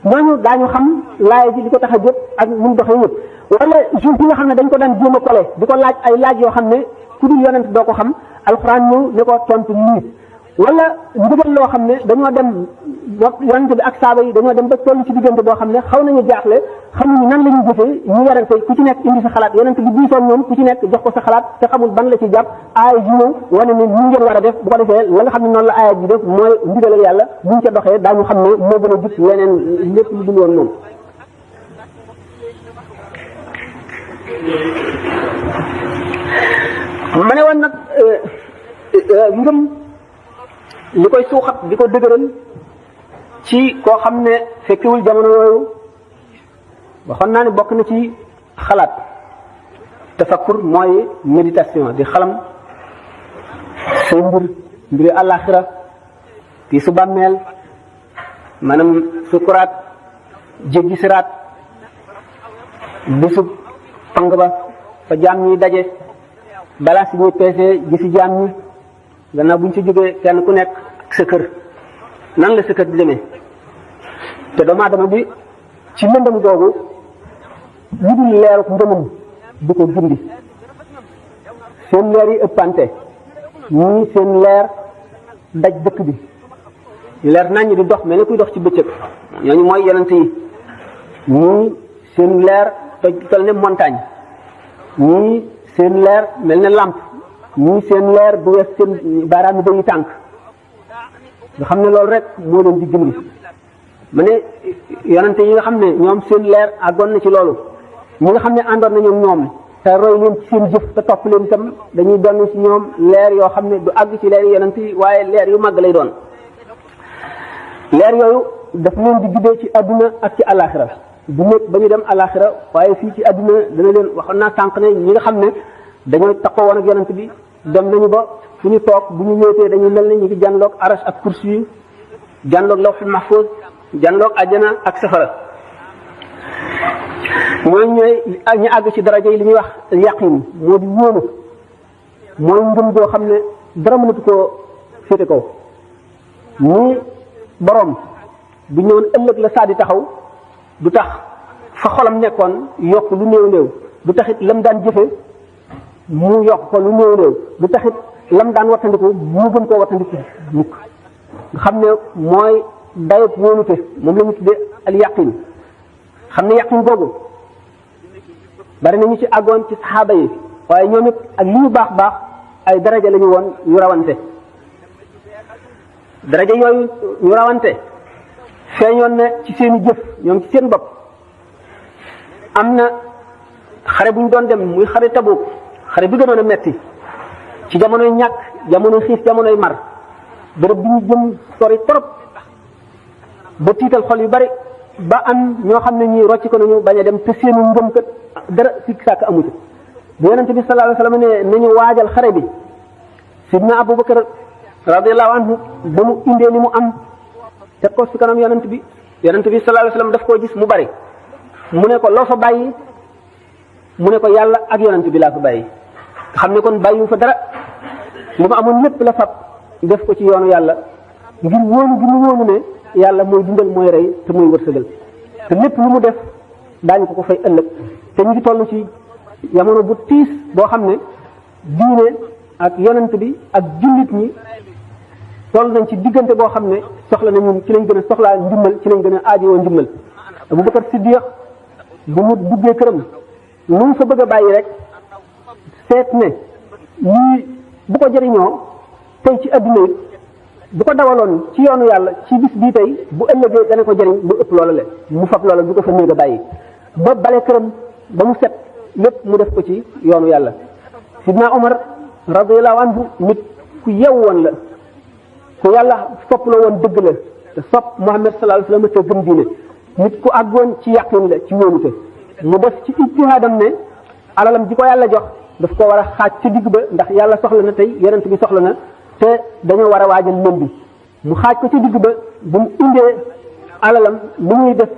ñooñu daañu xam laaya ji li ko tax a jóg ak nu mu doxee yëpp wala jour bi nga xam ne dañ ko daan jéem a kole di ko laaj ay laaj yoo xam ne ku dul yonent doo ko xam alxuraan ñëw ne ko tontu lii wala ndigal loo xam ne dañoo dem yonent bi ak saaba yi dañoo dem ba toll ci diggante boo xam ne xaw nañu jaaxle xamuñu nan la ñu jëfee ñu werante ku ci nekk indi sa xalaat yonent bi diisoon ñoom ku ci nekk jox ko sa xalaat te xamul ban la ci jàpp aaya ji ñëw wane ne ñu ngeen war a def bu ko defee la nga xam ne noonu la aaya ji def mooy ndigalal yàlla buñ ca doxee daañu xam ne moo gën a jub leneen lépp lu dul woon moom. ma ne woon nag ngëm li koy suuxat di ko dëgëral ci koo xam ne fekkewul jamono yooyu waxoon naa ne bokk na ci xalaat tafakkur mooy méditation di xalam say mbiri àllaaxira ti su bàmmeel maanaam sukuraat jéggi siraat bisub pang ba fa jaam ñi daje balaa si ñuy peese gisi jaam ñi gannaaw bu ñu ci jógee kenn ku nekk ak sa kër nan la sa kër di demee te doomu aadama bi ci lëndëm googu lu dul leeruk ngëmam du ko gindi seen leer yi ëppante ñii seen leer daj dëkk bi leer nañ di dox mel ne kuy dox ci bëccëg ñooñu mooy yonent yi ñii seen leer tol ne montagne ñii seen leer mel ne lampe ñii seen leer bu wees seen baaraam yi dañuy tànk nga xam ne loolu rek moo leen di gindi ma ne yonente yi nga xam ne ñoom seen leer àggoon na ci loolu ñi nga xam ne àndoon nañu ñoom te roy leen ci seen jëf te topp leen itam dañuy doon ci ñoom leer yoo xam ne du àgg ci leer yonente yi waaye leer yu màgg lay doon leer yooyu daf leen di guddee ci àdduna ak ci alaxira du nekk ba ñu dem alaxira waaye fii ci àdduna dana leen waxoon naa sànq ne ñi nga xam ne dañoo taxaw woon ak yonent bi dem nañu ba fu ñu toog bu ñu wéetee dañuy mel ne ñu ngi jànloog arash ak kursi yi jànloog lawhul mahfuz jànloog àjjana ak safara mooy ñooy ñu àgg ci daraja yi li ñuy wax yaqin moo di wóolu mooy ngëm goo xam ne dara mënatu koo féete kaw nii borom bu ñëwoon ëllëg la saa di taxaw du tax fa xolam nekkoon yokk lu néew néew du taxit lam daan jëfe mu yokk ko lu néew néew du taxit lam daan wattandiku mu gën koo wattandiku mukk nga xam ne mooy dayoo wóolute moom la ñu tuddee al yaqin xam ne yaqin googu bari nañu ci àggoon ci saxaaba yi waaye ñoom it ak li ñu baax baax ay daraja la ñu woon yu rawante daraja yooyu ñu rawante feeñoon na ci seen i jëf ñoom ci seen bopp am na xare bu ñu doon dem muy xare Tabuk xare bi gënoon a metti ci jamonoy ñàkk jamonoy xiif jamonoy mar bërëb bi ñu jëm sori trop ba tiital xol yu bari ba am ñoo xam ne ñii rocc ko nañu bañ a dem te seenu ngëm kat dara sikk sàkk amu ci bu yonente bi sallallahu alayhi wasallam ne nañu waajal xare bi sidna Abubakar radiyallahu anhu ba mu indee li mu am teg ko ci kanam yonent bi sallallahu alayhi wasallam daf koo gis mu bari mu ne ko loo fa bàyyi mu ne ko yàlla ak yonent bi laa fa bàyyi nga xam ne kon bàyyiwu fa dara li mu amoon lépp la fab def ko ci yoonu yàlla ngir wóolu gi mu wóolu ne yàlla mooy dundal mooy rey te mooy wërsëgal te lépp lu mu def daañu ko fay ëllëg te ñu ngi toll ci jamono bu tiis boo xam ne diine ak yonent bi ak jullit ñi toll nañ ci diggante boo xam ne soxla nañu ci lañ gën a soxlaa ndimbal ci lañ gën a aajowoo ndimbal Abubakar Siddiq bu mu duggee këram lu mu fa bëgg a bàyyi rek seet ne lii bu ko jëriñoo tey ci adduna it bu ko dawaloon ci yoonu yàlla ci bis bii tey bu ëllëgee dana ko jëriñ lu ëpp loola le mu fab loola du ko fa néeg a bàyyi ba bale këram ba mu set lépp mu def ko ci yoonu yàlla sidna Umar radiyallahu anhu nit ku yew woon la ku yàlla sopp la woon dëgg la te sopp Muhammad sallallahu alayhi wasallam te gëm diine nit ku àggoon ci yaqin la ci wóolute mu def ci ijtihaadam ne alalam ji ko yàlla jox daf ko war a xaaj ci digg ba ndax yàlla soxla na tey yonent bi soxla na te dañoo war a waajal lëm bi mu xaaj ko ci digg ba bu mu indee alalam lu muy def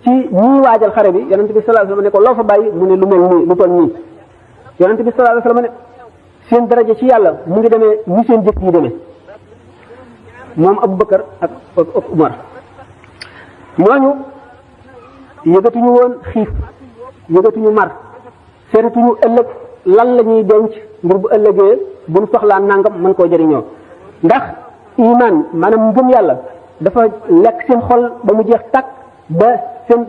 ci ñii waajal xare bi yonent bi sallallahu alayhi wasallam ne ko loo fa bàyyi mu ne lu mel nii lu toll nii yonent bi sallallahu alayhi wasallam ne seen daraja ci yàlla mu ngi demee ni seen jëf yi demee moom Abubakar ak Umar ñooñu yëgatuñu woon xiif yëgatuñu mar seetatuñu ëllëg lan la ñuy denc ngir bu ëllëgee buñ soxlaa nangam mën koo jëriñoo ndax iman maanaam ngëm yàlla dafa lekk seen xol ba mu jeex tàkk ba seen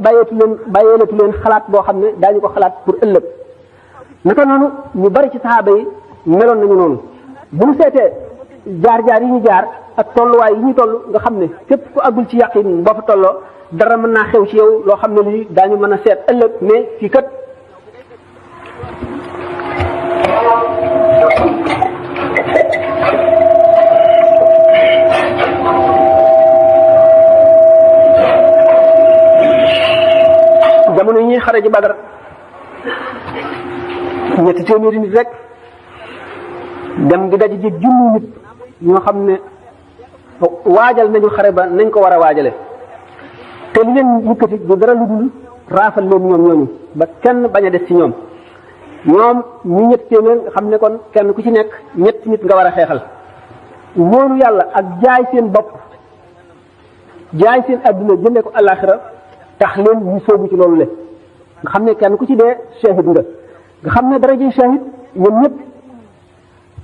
bàyyeelatu leen xalaat boo xam ne daañu ko xalaat pour ëllëg naka noonu ñu bari ci saxaaba yi meloon nañu noonu bu ñu seetee jaar-jaar yi ñu jaar ak tolluwaay yi ñu toll nga xam ne képp ku àggul ci yaqin boo fa tolloo dara mën naa xew ci yow loo xam ne lii daañu mën a seet ëllëg mais kii kat jamono yi ñuy xare ji Badar ñetti téeméeri nit rek dem di daje ji junni nit ñoo xam ne waajal nañu xare ba nañ ko war a waajale te li leen yëkkati du dara lu dul raafal leen ñoom ñooñu ba kenn bañ a des ci ñoom ñu ñetti téeméer nga xam ne kon kenn ku ci nekk ñetti nit nga war a xeexal ñoonu yàlla ak jaay seen bopp jaay seen adduna jëndee ko alaxira tax leen ñu soobu ci loolu le nga xam ne kenn ku ci dee shahid nga xam ne daraje shahid ñoom ñëpp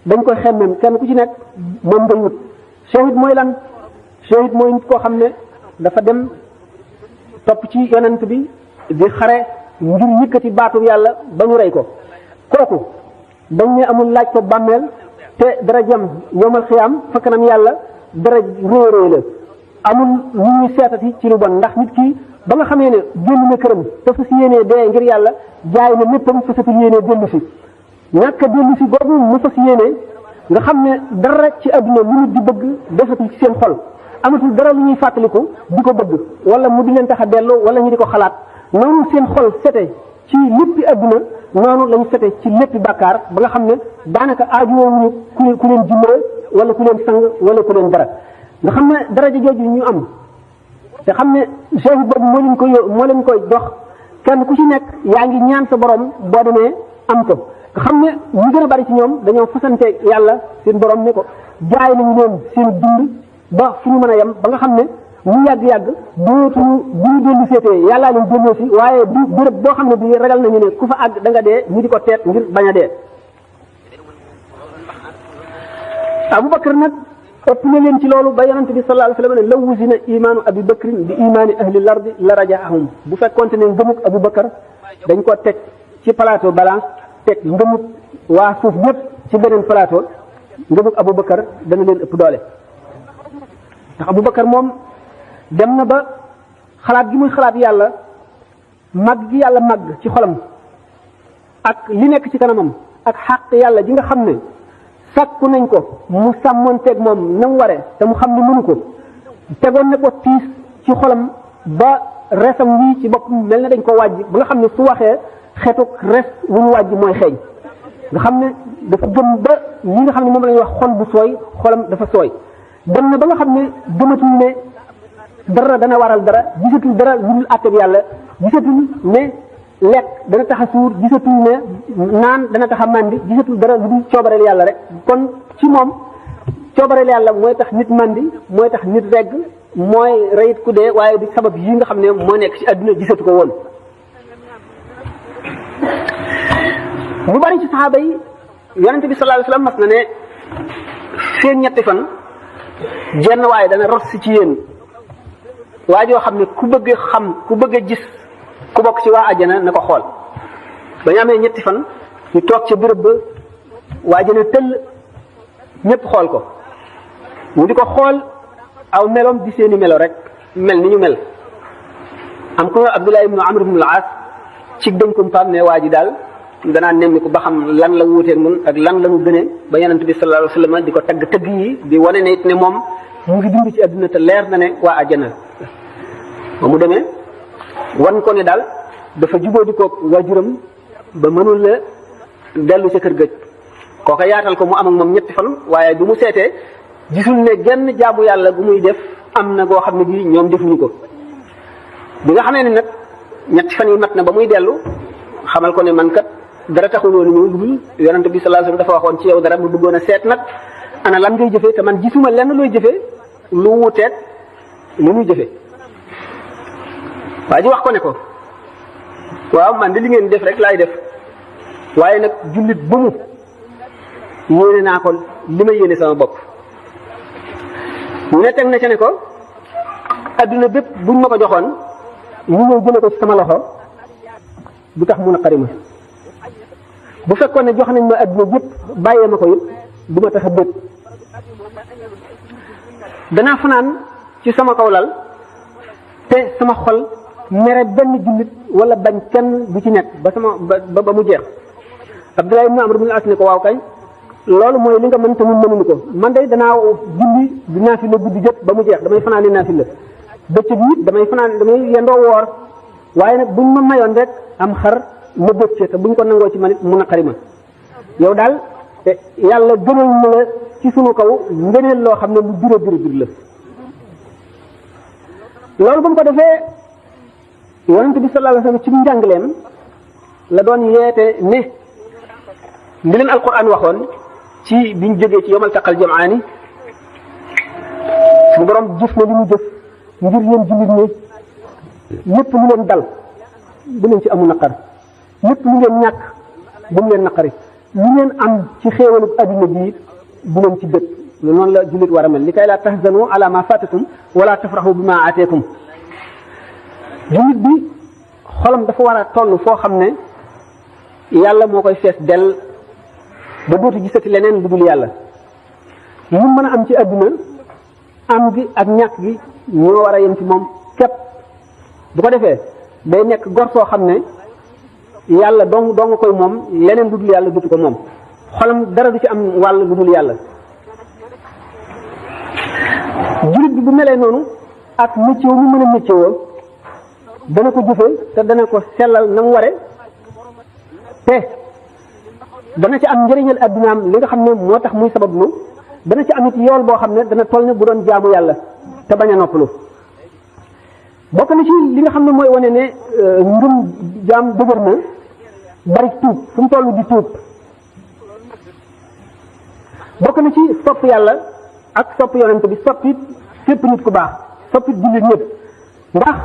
dañ koy xemmem kenn ku ci nekk moom ngay wut shahid mooy lan shahid mooy nit koo xam ne dafa dem topp ci yonent bi di xare ngir yëkkati baatu yàlla ba ñu rey ko kooku dañ ne amul laaj ko bàmmeel te dara jëm yomal xiyaam fa kanam yàlla dara réeréy la amul lu ñuy seetati ci lu bon ndax nit ki ba nga xamee ne génn na këram te fas yéenee dee ngir yàlla jaay na léppam fasatul yéenee dellu si ñàkk a dellu si boobu mu fas yéenee nga xam ne dara ci adduna lu nit di bëgg defatul ci seen xol amatul dara lu ñuy fàttaliku di ko bëgg wala mu di leen tax a dellu wala ñu di ko xalaat noonu seen xol sete ci léppi adduna noonu lañu sete ci léppi bàkkaar ba nga xam ne daanaka aajuwoowuñu ku leen jullee wala ku leen sang wala ku leen dara nga xam ne daraja jooju ñu am te xam ne shahid boobu moo leen koy jox kenn ku ci nekk yaa ngi ñaan sa borom boo demee am ko nga xam ne ñu gën a bari ci ñoom dañoo fasante yàlla seen borom ne ko jaay nañu leen seen dund ba fu ñu mën a yem ba nga xam ne ñu yàgg-yàgg dootuñu bu ñu dellu seetee yàllaa leen delloo si waaye du béréb boo xam ne bi ragal nañu ne ku fa àgg da nga dee ñu di ko teet ngir bañ a dee Abubakar nag ëpp na leen ci loolu ba yonente bi sallallahu alayhi wa sallam ne law wuzina imaanu abi bakrin bi imaani ahli lardi la rajaahum bu fekkonte ne ngëmuk Abubakar dañ ko teg ci plateau balance teg ngëmuk waa suuf ñëpp ci beneen plateau ngëmuk Abubakar dana leen ëpp doole ndax Abubakar moom dem na ba xalaat gi muy xalaat yàlla màgg gi yàlla màgg ci xolam ak li nekk ci kanamam ak xàq yàlla ji nga xam ne sàkku nañ ko mu sàmmoonteeg moom na mu waree te mu xam ne mënu ko tegoon na ko tiis ci xolam ba resam lii ci bopp mel na dañ ko wàjj ba nga xam ne su waxee xeetu res wu ñu wàjj mooy xeeñ nga xam ne dafa gëm ba li nga xam ne moom la ñuy wax xol bu sooy xolam dafa sooy dem na ba nga xam ne gëmatul ne dara dana waral dara gisatul dara lu dul àtte bi yàlla gisatul ne lekk dana tax a suur gisatul ne naan dana tax a màndi gisatul dara lu dul coobareel yàlla rek kon ci moom coobareel yàlla mooy tax nit màndi mooy tax nit regg mooy reyit ku dee waaye di sabab yi nga xam ne moo nekk ci àdduna gisatu ko woon mu bari ci saxaaba yi yonente bi sallallahu alayhi wasallam mas na ne seen ñetti fan jenn waaye dana ros si ci yéen waa joo xam ne ku bëgg xam ku bëgg a gis ku bokk ci waa àjjana na ko xool ba ñu amee ñetti fan ñu toog ca béréb ba waa àjjana tëll ñëpp xool ko ñu di ko xool aw meloom di seeni melo rek mel ni ñu mel am ko Abdullah ibnu Amr ibnu al-As ci dénkum faam ne waa ji daal danaa nemmi ko ba xam lan la wuuteeg mun ak lan la mu gënee ba yonent bi sallallahu alayhi wasallam di ko tagg tëgg yi di wane ne it ne moom mu ngi dund ci àdduna te leer na ne waa àjjana ba mu demee wan ko ne daal dafa jubóo di ko waajuram ba mënul la dellu ca kër gëj kooka yaatal ko mu am ak moom ñetti fan waaye du mu seetee gisul ne genn jaamu yàlla gu muy def am na goo xam ne bii ñoom defuñu ko bi nga xamee ne nag ñetti fan yi mat na ba muy dellu xamal ko ne man kat dara taxul woon ñëw dugul yonent bi sallallahu alayhi wasallam dafa waxoon ci yow dara mu bëggoon a seet nag ana lan ngay jëfee te man gisuma lenn looy jëfee lu wuteet lu muy jëfee waa ji wax ko ne ko waaw man de li ngeen def rek laay def waaye nag jullit bu mu yéene naa ko li ma yéene sama bopp ñu ne teg na ca ne ko adduna bépp buñ ma ko joxoon ñu ñëw jële ko ci sama loxo du tax mu naqari ma bu fekkoon ne jox nañ ma adduna yëpp bàyyee ma ko yëpp du ma tax a bët danaa fanaan ci sama kaw lal te sama xol mere benn jullit wala bañ kenn bu ci nekk ba mu jeex Abdullah ibn Amr ibn al-As ne ko waaw kay loolu mooy li nga mën te mun mënuñu ko man day danaa julli di naafila guddi jot ba mu jeex damay fanaani naafila bëccëg it damay yendoo woor waaye nag buñ ma mayoon rek am xar ma bëcc te buñ ko nangoo ci man it mu naqari ma yow daal yàlla gënal na la ci sunu kaw ngëneel loo xam ne lu dura la loolu ba mu ko defee yonent bi sallallahu alayhi wasallam ci njàngaleem la doon yeete ne li leen alquran waxoon ci biñ jógee ci yomal taqal jamaani suñu borom jëf na li mu jëf ngir yéen jullit ñi lépp lu leen dal bu leen ci amul naqar lépp lu ngeen ñàkk bu mu leen naqari lu ngeen am ci xéewalu adduna bi bu leen ci dëkk noonu la jullit war a mel li kay laa tahzanu ala ma fatakum wala tafrahu bima ateekum jullit bi xolam dafa war a toll foo xam ne yàlla moo koy fees del ba dootu gisati leneen lu dul yàlla lu mën a am ci adduna am gi ak ñàkk gi ñoo war a yem ci moom képp bu ko defee day nekk gor soo xam ne yàlla dong nga koy moom leneen lu dul yàlla dutu ko moom xolam dara du ci am wàll lu dul yàlla jullit bi bu melee noonu ak métier mu mën a métier woo dana ko jëfe te dana ko sellal na mu ware te dana ci am njëriñal addunaam li nga xam ne moo tax muy sabab lu dana ci am it yool boo xam ne dana toll ne bu doon jaamu yàlla te bañ a noppalu bokk na ci li nga xam ne mooy wane ne ngëm jaam dëgër na bari tuub fu mu toll di tuub bokk na ci sopp yàlla ak sopp yonent bi sopp it fépp nit ku baax sopp it jullit ñëpp ndax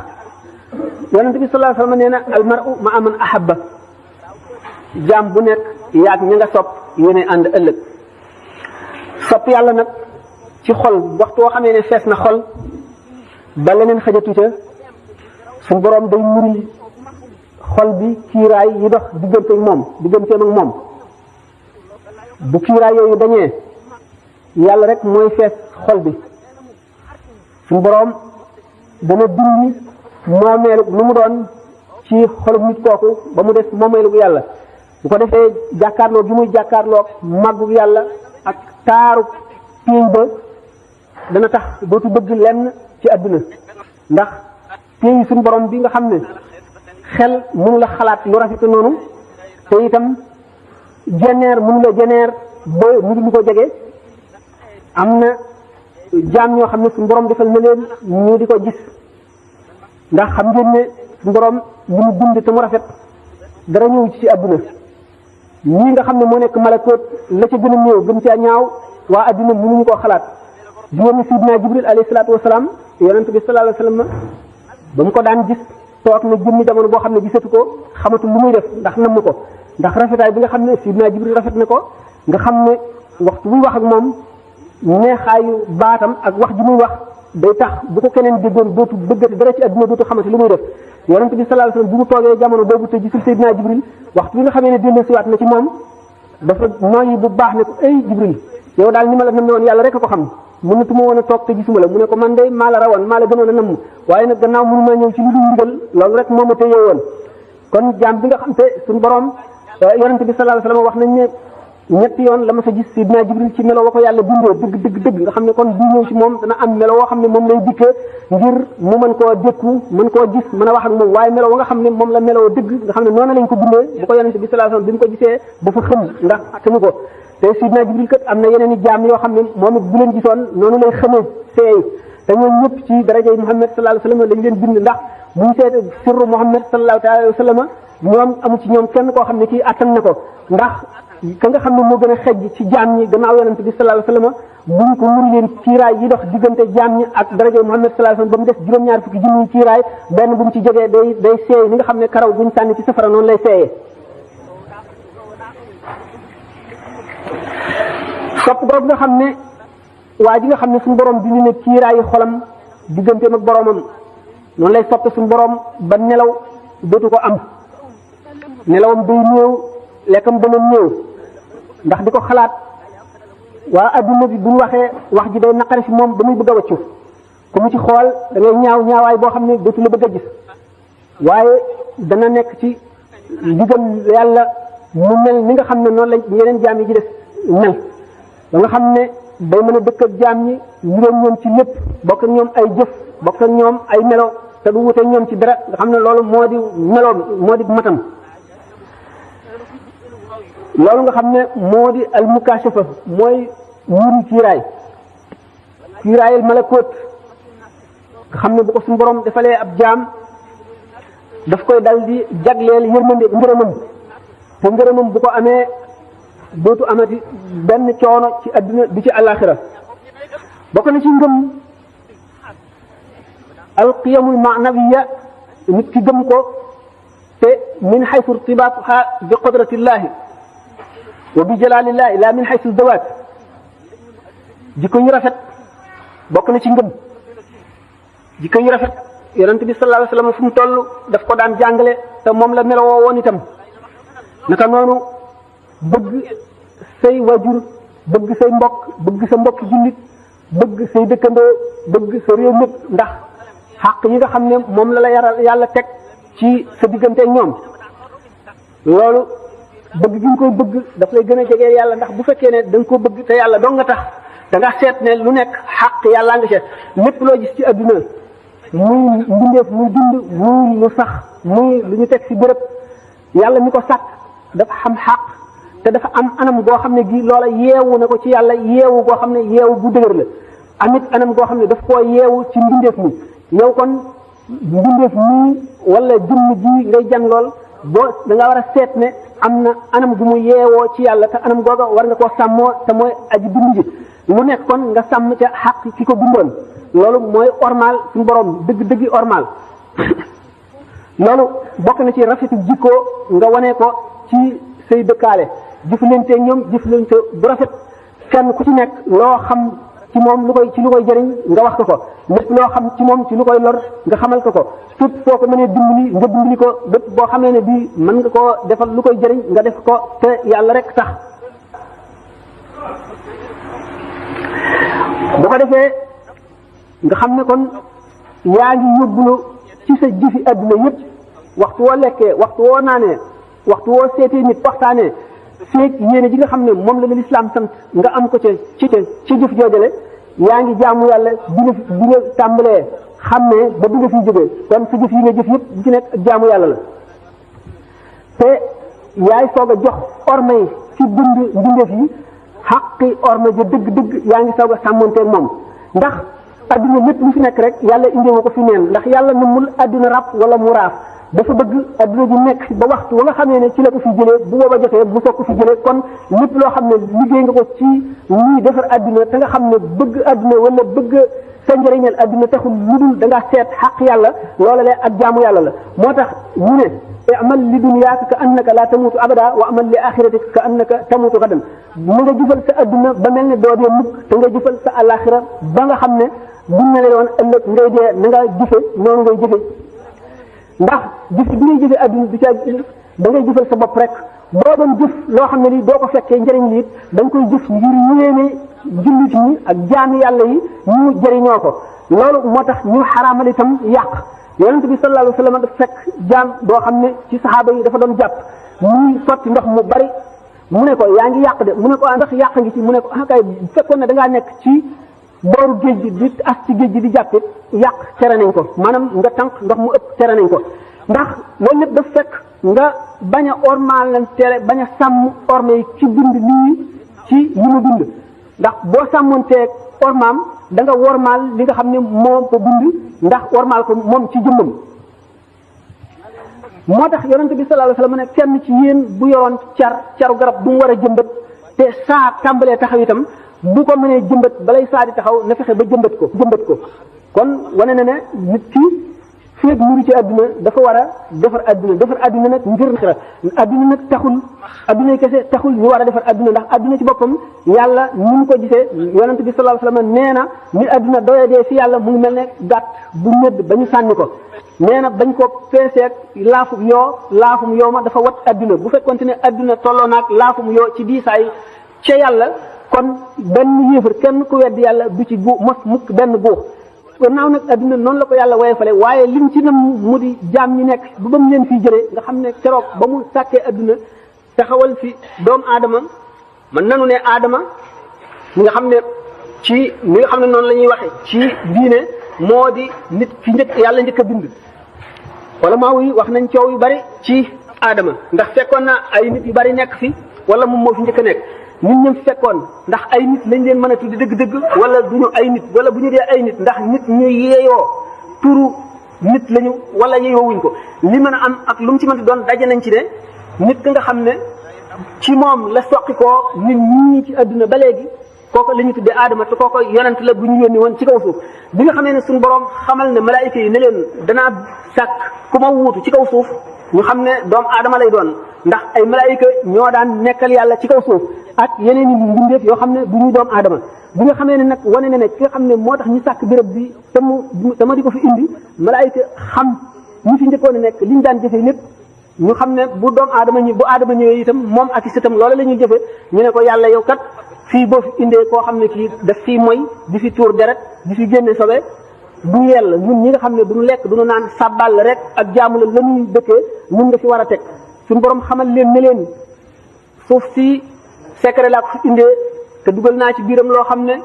yonent bi sallallahu alayhi wasallam nee na al mar'u ma'a man ahabba jaam bu nekk yaag ña nga sopp yéene ànd ëllëg sopp yàlla nag ci xol waxtu woo xamee ne fees na xol ba leneen xajatu ca suñu boroom day muri xol bi kiiraay yi dox digganteem ak moom bu kiiraay yooyu dañee yàlla rek mooy fees xol bi suñu boroom dana dindi moomeelu lu mu doon ci xolub nit kooku ba mu des moomeelu bu yàlla bu ko defee jàkkaarloo gi muy jàkkaarloo màggu yàlla ak taaru péey ba dana tax dootu bëgg lenn ci àdduna ndax péey suñu borom bi nga xam ne xel mënu la xalaat lu rafet noonu te itam jeneer mënu la jeneer ba mu ngi ko jege am na jaam ñoo xam ne suñu borom defal na leen ñu di ko gis ndax xam ngeen ne suñu borom li mu bind te mu rafet dara ñëw ci àdduna ñii nga xam ne moo nekk malakoot la ca gën a néew gën caa ñaaw waa adduna mënuñu koo xalaat di ngeen sidna Jibril alayhi salaatu wasalaam yonent bi sallallahu alayhi wasallam ba mu ko daan gis toog na jëmmi jamono boo xam ne gisatu ko xamatul lu muy def ndax namm ko ndax rafetaay bi nga xam ne sidna Jibril rafet na ko nga xam ne waxtu muy wax ak moom neexaayu baatam ak wax ji muy wax day tax bu ko keneen déggoon dootu bëggati dara ci adduna dootu xamante lu muy def yonent bi sallallahu alayhi wasallam bu mu toogee jamono boobu te gisul Seydina Jibril waxtu bi nga xamee ne dellu siwaat na ci moom dafa nooyi bu baax ne ko ay Jibril yow daal ni ma la namme woon yàlla rek a ko xam mënatuma woon a toog te gisuma la mu ne ko man de maa la rawoon maa la gënoon a namm waaye nag gannaaw mënu maa ñëw ci lu dul ndigal loolu rek moo ma téye woon kon jaam bi nga xam te suñu borom yonent bi sallallahu alayhi wasallam wax nañ ne ñetti yoon la ma sa gis Sidna Jibril ci melo wa ko yàlla bindee dëgg nga xam ne kon bu ñëw ci moom dana am melo woo xam ne moom lay dikkee ngir mu mën koo dékku mën koo gis mën a wax ak moom waaye melo wa nga xam ne moom la meloo dëgg nga xam ne noonu lañ ko bindee bu ko yonent bi sallallahu alayhi wasallam bi mu ko gisee dafa xëm ndax attanu ko te Sidna Jibril kat am na yeneen i jaam yoo xam ne moom it bu leen gisoon noonu lay xëmee seey te ñoom ñëpp ci darajay Muhammad sallallahu alayhi wasallam lañ leen bind ndax buñ seet sirru Muhammad sallallahu alayhi wasallam ñoom amu ci ñoom kenn koo xam ne kii attan na ko ndax ka nga xam ne moo gën a xejj ci jaam ñi gannaaw yonent bi sallallahu alayhi wasallam buñ ko muri leen kiiraay yi dox diggante jaam ñi ak daraja Muhammad sallallahu alayhi wasallam ba mu des juróom-ñaar fukki junniy kiiraay benn bu mu ci jógee day seey ni nga xam ne karaw buñ sànni ci safara noonu lay seeyee sopp boobu nga xam ne waa ji nga xam ne suñu borom dindi ne kiiraayi xolam digganteem ak boromam noonu lay soppe suñu borom ba nelaw dootu ko am nelawam day néew lekkam dana néew ndax di ko xalaat waa adduna bi bu ñu waxee wax ji day naqari fi moom ba muy bëgg a waccu ku mu ci xool da ngay ñaaw ñaawaay boo xam ne dootu la bëgg a gis waaye dana nekk ci digal yàlla mu mel ni nga xam ne noonu la yeneen jaam yi ci def mel ba nga xam ne day mën a dëkk ak jaam ñi niroog ñoom ci lépp bokk ak ñoom ay jëf bokk ak ñoom ay melo te du wute ñoom ci dara nga xam ne loolu moo di meloom moo di matam loolu nga xam ne moo di al mukashafa mooy muuri kiiraayal malakoot nga xam ne bu ko suñu borom defalee ab jaam daf koy dal di jagleel yërmande ngërëmam te ngërëmam bu ko amee dootu amati benn coono ci adduna bi ci àllaaxira bokk na ci ngëm alqiyamul maanawiya nit ki gëm ko te min xaysu irtibaatuha bi qudratillahi wa bi jalalillahi la min xaysu dawaat jikko yu rafet bokk na ci ngëm jikko yu rafet yonent bi sallallahu alayhi wa sallam fu mu toll daf ko daan jàngale te moom la melowoo woon itam naka noonu bëgg say wajur bëgg say mbokk bëgg sa mbokk jullit bëgg say dëkkandoo bëgg sa réew mépp ndax xàq yi nga xam ne moom la la yàlla teg ci sa diggante ñoom loolu bëgg gi nga koy bëgg daf lay gën a jegee yàlla ndax bu fekkee ne da nga ko bëgg te yàlla dong nga tax da nga seet ne lu nekk xàq yàllaa nga seet lépp loo gis ci adduna muy mbindeef muy dund muy lu sax muy lu ñu teg ci bërëb yàlla mi ko sàkk dafa xam xàq te dafa am anam goo xam ne gi loola yeewu na ko ci yàlla yeewu goo xam ne yeewu bu dëgër la amit anam goo xam ne daf koo yeewu ci mbindeef mi yow kon mbindeef mi wala jëmm ji ngay jan lool boo da nga war a seet ne am na anam gu mu yeewoo ci yàlla te anam googa war nga koo sàmmoo te mooy aji bind ji lu nekk kon nga sàmm ca xàq ki ko bindoon loolu mooy ormal suñu borom dëgg-dëggi ormal loolu bokk na ci rafetu jikko nga wane ko ci say dëkkaale jëflante ñoom jëflante bu rafet kenn ku ci nekk loo xam ci moom lu koy jëriñ nga wax ko lépp loo xam ci moom ci lu koy lor nga xamal ko fépp foo ko mënee dimbali nga dimbali ko bépp boo xamee ne bii mën nga koo defal lu koy jëriñ nga def ko te yàlla rek tax bu ko defee nga xam ne kon yaa ngi yóbbulu ci sa jëfi adduna yëpp waxtu woo lekkee waxtu woo naanee waxtu woo seetee nit waxtaanee feeg yéene ji nga xam ne moom la lislaam sant nga am ko ci jëf joojale yaa ngi jaamu yàlla bi nga tàmbalee xam ne ba bi nga fiy jógee kon sa jëf yi nga jëf yëpp bu ci nekk ak jaamu yàlla la te yaay soog a jox orma yi ci mbindeef yi xaqi orma ji dëgg-dëgg yaa ngi soog a sàmmonteeg moom ndax adduna lépp lu fi nekk rek yàlla indiwu ko fi neen ndax yàlla namul adduna rab wala mu raaf dafa bëgg adduna ji nekk ba waxtu wa nga xamee ne ci la ko fi jëlee bu booba jotee bu soog ko fi jëlee kon lépp loo xam ne liggéey nga ko ci ñuy defar adduna te nga xam ne bëgg adduna wala bëgg sa njëriñal adduna taxul lu dul da ngaa seet xaq yàlla loola lee ak jaamu yàlla la moo tax ñu ne amal li dunyaaka ka annaka la tamutu abada wa amal li axiratika ka annaka tamutu gadan na nga jëfal sa adduna ba mel ne doo dee mukk te nga jëfal sa alaxira ba nga xam ne buñ ne la woon ëllëg ngay dee na nga jëfe noonu ngay jëfe ndax jëf bi ngay jëfe adduna bi ca da ngay jëfal sa bopp rek boo doon jëf loo xam ne lii doo ko fekkee njëriñ li it da nga koy jëf ngir yéene jullit ñi ak jaami yàlla yi ñu jëriñoo ko loolu moo tax ñu xaraamal itam yàq yonente bi sallallahu alayhi wa sallam dafa fekk jaam boo xam ne ci saxaaba yi dafa doon jàpp muy sotti ndox mu bari mu ne ko yaa ngi yàq de mu ne ko ndax yàq ngi ci mu ne ko ah kay bu fekkoon ne da ngaa nekk ci booru géej gi di as ci géej gi di jàppit yàq tere nañ ko maanaam nga tànk ndox mu ëpp tere nañ ko ndax loolu lépp daf fekk nga bañ a ormaal lan tere bañ a sàmm orme yi ci bind lii ci li mu bind ndax boo sàmmoonteeg ormaam da nga wormaal li nga xam ne moo ko bind ndax wormaal ko moom ci jëmmam moo tax yonente bi sallallahu alayhi wasallam ne kenn ci yéen bu yoroon caru garab bu mu war a jëmbat te saa tàmbalee taxaw itam bu ko mënee jëmbat balay saa di taxaw na fexe ba jëmbat ko kon wane na ne nit ki feeg mu ngi ci àdduna dafa war a defar àdduna nag ngir àdduna nag taxul àdduna kese taxul ñu war a defar àdduna ndax àdduna ci boppam yàlla ni mu ko gisee yonent bi sallallahu alayhi wasallam nee na ni àdduna doyadee fi yàlla mu ngi mel ne gàtt bu ñëdd ba ñu sànni ko nee na bañ ko peeseeg laafum yoo ma dafa wat àdduna bu fekkonte ne àdduna tolloo naag laafum yoo ci diisaay ca yàlla kon benn yéefar kenn ku wedd yàlla du ci mos mukk benn góox gannaaw nag adduna noonu la ko yàlla woyefale waaye lim ci nam mu di jaam ñi nekk bu ba mu leen fiy jëlee nga xam ne keroog ba mu sàkkee adduna taxawal fi doomu aadama man nanu ne aadama mi nga xam ne noonu la ñuy waxe ci diine moo di nit fi njëkk yàlla njëkk a bind wala maa yi wax nañ coow yu bari ci aadama ndax fekkoon na ay nit yu bari nekk fi wala moom moo fi njëkk a nekk nit ñëm fekkoon ndax ay nit lañ leen mën a tuddi dëgg-dëgg wala duñu ay nit wala bu ñu dee ay nit ndax nit ñu yeeyoo turu nit lañu wala yeeyoowuñ ko li mën a am ak lu mu ci mën a doon daje nañ ci ne nit ki nga xam ne ci moom la soqi koo nit ñi ci adduna ba léegi kooku la ñu tuddee aadama te kooku yonent la bu ñu yónni woon ci kaw suuf bi nga xamee ne suñu borom xamal ne malaayika yi ne leen danaa sàkk ku ma wuutu ci kaw suuf ñu xam ne doomu aadama lay doon ndax ay malaayika ñoo daan nekkal yàlla ci kaw suuf ak yeneen i mbindeef yoo xam ne du ñuy doomu aadama bi nga xamee ne nag wane na ne ki nga xam ne moo tax ñu sàkk béréb bi te ma di ko fi indi malaayika xam ñi fi njëkkoon a nekk li ñu daan jëfee lépp ñu xam ne bu doomu aadama bu aadama ñëwee itam moom ak i sëtam loola la ñuy jëfe ñu ne ko yàlla yow kat fii boo fi indee koo xam ne kii daf fii moy di fi tuur deret di fi génne sobe du yell ñun ñi nga xam ne duñu lekk duñu naan sàbbal rek ak jaamu la ñuy dëkkee ñun nga fi war a teg suñu borom xamal leen ne leen suuf si secret laa ko fi indee te dugal naa ci biiram loo xam ne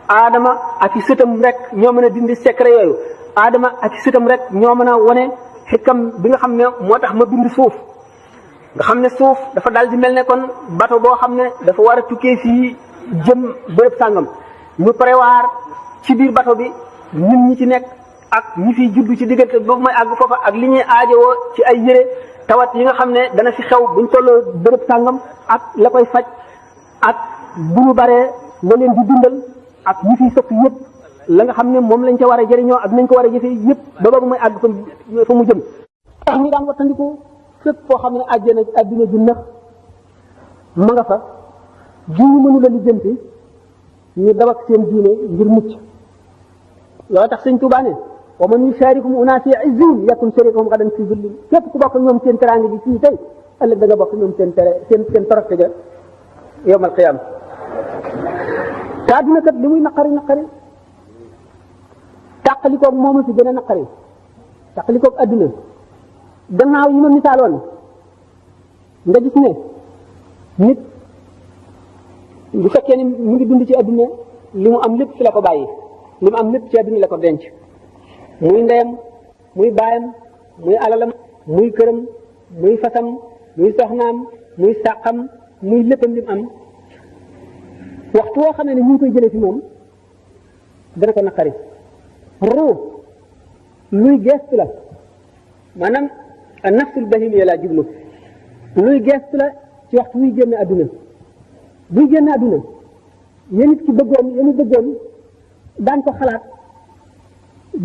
aadama ak i sëtam rek ñoo mën a dindi secret yooyu aadama ak i sëtam rek ñoo mën a wane xikam bi nga xam ne moo tax ma bind suuf nga xam ne suuf dafa daal di mel ne kon bato boo xam ne dafa war a tukkee fii jëm béréb sàngam ñu prévoir ci biir bato bi nit ñi ci nekk ak ñi fiy juddu ci diggante boobu may àgg foofa ak li ñuy aajowoo ci ay yére tawat yi nga xam ne dana fi xew buñ tolloo béréb sàngam ak la koy faj ak bu ñu baree la leen di dundal ak ñi fiy sëkk yëpp la nga xam ne moom lañ ca war a jëriñoo ak nañ ko war a jëfee yëpp ba boobu may àgg fa mu jëm tax ñu daan wattandiku fépp foo xam ne àjjana adduna ju nax ma nga fa ji ñu mënu la lijjanti ñu dawak seen diine ngir mucc loolu tax sëñ Tuubaa ne wa man yusharikum unaasi izzin yakun sharikuhum gadan fi zullin képp ku bokk ñoom seen teraange bi fii tey ëllëg da nga bokk ñoom seen toroxte ja yawmal qiyaama te adduna kat li muy naqari tàqalikoog moomu si gën a naqari tàqalikoog adduna gannaaw yi ma misaaloon nga gis ne nit bu fekkee ni mu ngi dund ci adduna li mu am lépp fi la ko bàyyi li mu am lépp ci adduna la ko denc muy ndeyam muy baayam muy alalam muy këram muy fasam muy soxnaam muy sàqam muy léppam li mu am waxtu woo xam ne ñu ngi koy jëlee fi moom dana ko naqari ruu luy gestu la maanaam nafsul bahimiya laa jublu luy gestu la ci waxtu wuy génn adduna buy génn adduna yéen it ci bëggoon daan ko xalaat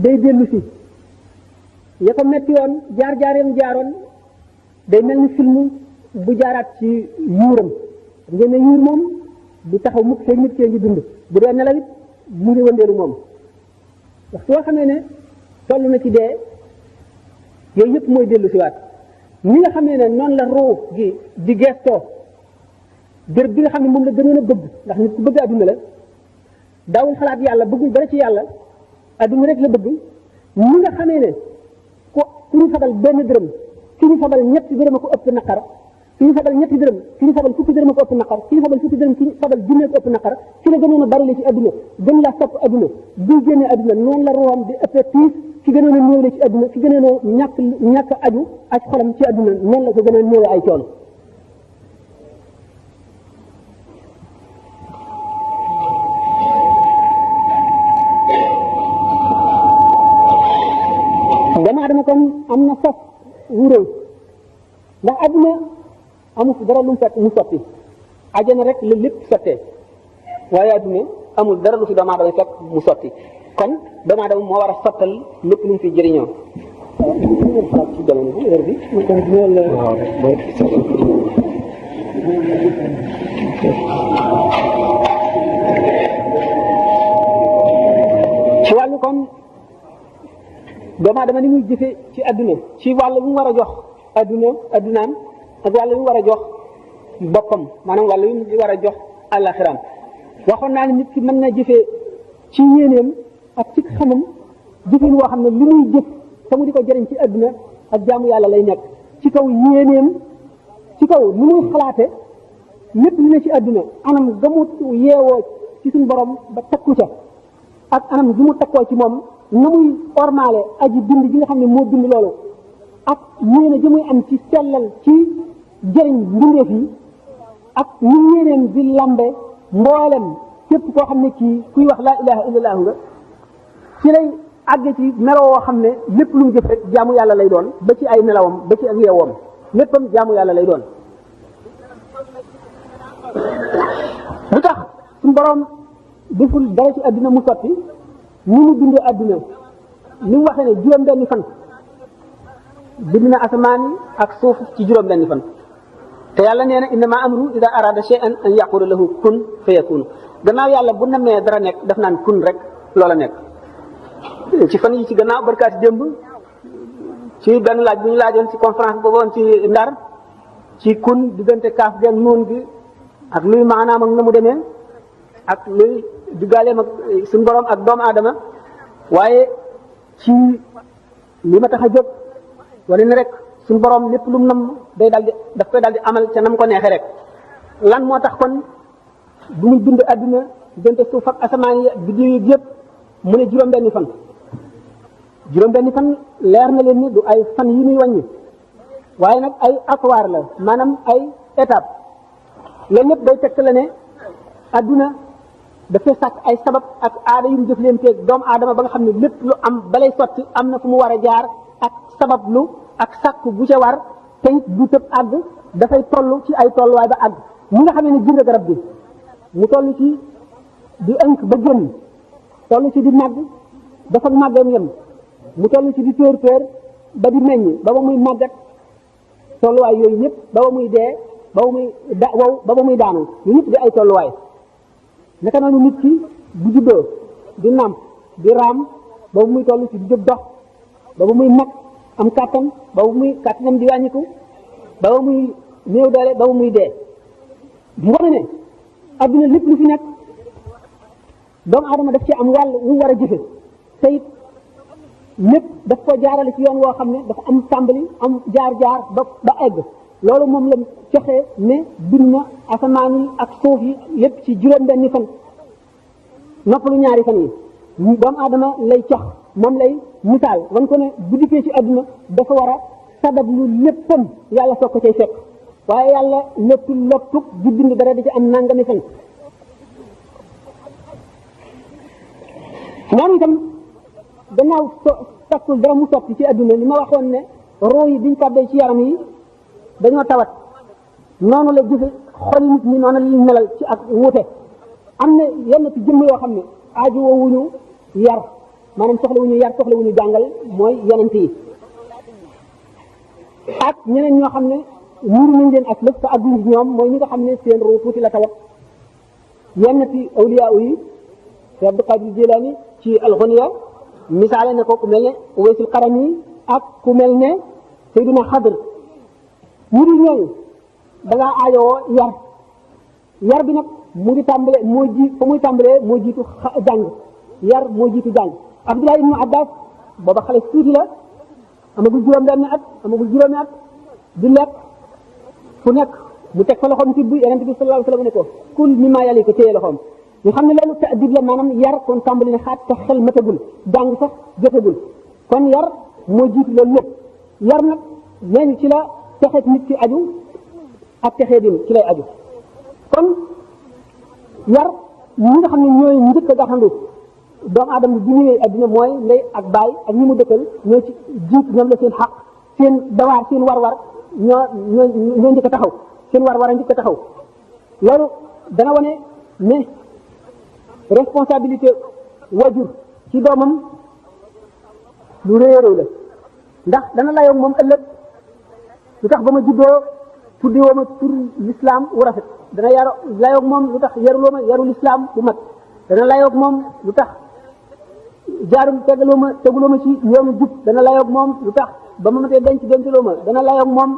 day dellu si ya ko metti woon jaar-jaareem jaaroon day mel ni film bu jaaraat ci yuuram ngeen ne yuur moom du taxaw mukk feeg nit kee ngi dund bu dee nelaw it mu ngi wëndeelu moom waxtu woo xamee ne toll na ci dee yooyu yëpp mooy dellu si waat ni nga xamee ne noonu la ruu gi di gestoo béréb bi nga xam ne moom la gënoon a bëgg ndax nit ku bëgg adduna la daawul xalaat yàlla bëggul dara ci yàlla adduna rek la bëgg ni nga xamee ne ku ñu fabal benn dërëm ki ñu fabal ñetti dërëm a ko ëpp naqar ki ñu fabal ñetti dërëm ki ñu fabal fukki dërëm a ko ëpp naqar ki ñu fabal fukki dërëm ki ñu fabal junne ko ëpp naqar ki la gënoon a bari la ci adduna gën la sopp adduna buy génnee adduna noonu la ruuxam di ëppee tiis ki gënoon a néewle ci adduna ki gënoon a ñàkk aju ak xolam ci adduna noonu la ko gën a néewle ay coono dama adama kon am na sos wu rëy ndax adduna amul dara lu mu fekk mu sotti ajana rek la lépp sottee waaye adduna amul dara lu fi doomu aadama fekk mu sotti kon doomu aadama moo war a sottal lépp lu mu fi jëriñoo ñu xalaat ci jamono bi heure bi mu ko ñëw la waaw rek ci wàllu kon doomu aadama ni muy jëfe ci adduna ci wàllu bu mu war a jox addunaam ak wàllu bu mu war a jox boppam maanaam wàllu bu mu war a jox àllaxiraam waxoon naa ne nit ki mën na jëfee ci yéeneem ak ci xamam jëfin woo xam ne li muy jëf te mu di ko jëriñ ci adduna ak jaamu yàlla lay nekk ci kaw yéeneem ci kaw ni muy xalaate lépp li ne ci adduna anam ga mu yeewoo ci suñu borom ba takku ca ak anam gi mu takkoo ci moom na muy ormaale aji bind gi nga xam ne moo bind loolu ak yéene ji muy am ci sellal ci jëriñ mbindeef yi ak ni yéeneem di lambe mboolem képp koo xam ne kii kuy wax laa ilaha illallah nga ci lay àgge ci meloo woo xam ne lépp lu mu jëf rek jaamu yàlla lay doon ba ci ay nelawam ba ci ak yeewoom léppam jaamu yàlla lay doon lu tax suñu borom deful dara ci adduna mu sotti ni mu bindee adduna ni mu waxee ne juróom-benni fan bind na asamaan yi ak suuf ci juróom-benni fan te yàlla nee na innama amru ida arada shay'an an yaqula lahu kun fayakun gannaaw yàlla bu namee dara nekk daf naan kun rek loola nekk ci fan yi ci gannaaw barkaati démb ci benn laaj bu ñu laajoon ci conférence boobu woon ci Ndar ci kun diggante kaaf geeg noon gi ak luy maanaam ak na mu demee ak luy diggaaleem ak suñu borom ak doomu aadama waaye ci li ma tax a jóg wane ne rek suñu borom lépp lu mu nam day daldi daf koy daldi amal ca nam ko neexee rek lan moo tax kon bu muy bind adduna diggante suuf ak asamaan yi biddiw yi yëpp mu ne juróom-benni fan juróom-benni fan leer na leen ni du ay fan yi muy wàññi waaye nag ay atwaar la maanaam ay étape loolu lépp day tegk la ne adduna dafay sàkk ay sabab ak aada yu mu jëf leen teeg doomu aadama ba nga xam ne lépp lu am balay sotti am na fu mu war a jaar ak sabab lu ak sàkk bu ca war te it du tëb àgg dafay toll ci ay tolluwaay ba àgg ñi nga xamee ne jënd garab bi mu toll ci di ënk ba génn toll ci di màgg dafa màggam yem mu toll ci di tóor ba di meññ ba ba muy màggat tolluwaay yooyu yëpp ba ba muy dee ba ba muy ba ba muy daanu yu ñëpp di ay tolluwaay naka noonu nit ki bu juddoo di nàmp di raam ba ba muy toll ci di jóg dox ba ba muy mag am kàttan ba ba muy kàttanam di wàññiku ba ba muy néew doole ba ba muy dee mu wane ne adduna lépp lu fi nekk doomu aadama daf ci am wàll wu war a jëfe te it lépp daf ko jaarale ci yoon woo xam ne dafa am tàmbali am jaar-jaar ba egg loolu moom la joxe ne bind na asamaan yi ak suuf yi lépp ci juróom-benni fan noppalu ñaari fan yi doomu aadama lay cox moom lay misaal wan ko ne bu dikkee ci adduna dafa war a sabab lu léppam yàlla soog ko cay fekk waaye yàlla lépp lottuk di bind dara di ci am nangami fan noonu itam gannaaw takkul dara mu sotti ci adduna li ma waxoon ne roo yi biñ tàbbee ci yaram yi dañoo tawat noonu la jëfe xoli nit ñi noonu la melal ci ak wuute am na yenn ci jëmm yoo xam ne aaju woowuñu yar maanaam soxla wuñu yar soxla wuñu jàngal mooy yonent yi ak ñeneen ñoo xam ne muuru nañ leen ak lépp te adduñ ñoom mooy ñi nga xam ne seen roo tuuti la tawat yenn ci awliya yi Cheikh Abdul Qadir Jilani ci alxoniya misaale ne ko ku mel ne Uwaysul Qarani ak ku mel ne Seydina Xadr ñu dul ñooñu da ngaa aajowoo yar bi nag mu ngi tàmbalee fa muy tàmbalee moo jiitu jàng yar moo jiitu jàng Abdullah ibnu Abbas booba xale tuuti la amagul juróom-benni at di lekk fu nekk mu teg fa loxoom tibb Yonent bi sallallahu alayhi wa sallam ne ko kul mimma yali ko téye loxoom ñu xam ne loolu ta'dib la maanaam yar kon tàmbali ne xaat te xel matagul jàng sax jotagul kon yar moo jiitu loolu lépp yar nag nee ci la texeet nit ci aju ak texee dim ci lay aju kon yar ñi nga xam ne ñooy njëkk a gaxandu doomu aadama bi ñëwee adduna mooy ndey ak baay ak ñi mu dëkkal ñoo ci jiit ñoom la seen xaq seen dawaar seen war-war ñoo njëkk a taxaw seen war-war a njëkk a taxaw loolu dana wane ne responsabilité wajur ci doomam lu réeréew la ndax dana layoog moom ëllëg lu tax ba ma juddoo tuddi woo ma tur l'islam wu rafet dana layoog moom lu tax yaruloo ma yarul islam bu mat dana layoog moom lu tax teguloo ma ci yoonu jub dana layoog moom lu tax ba ma matee denculoo ma dana layoog moom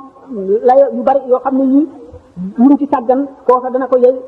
layo yu bari yoo xam ne yii ñu ci sàggan kooka dana ko yey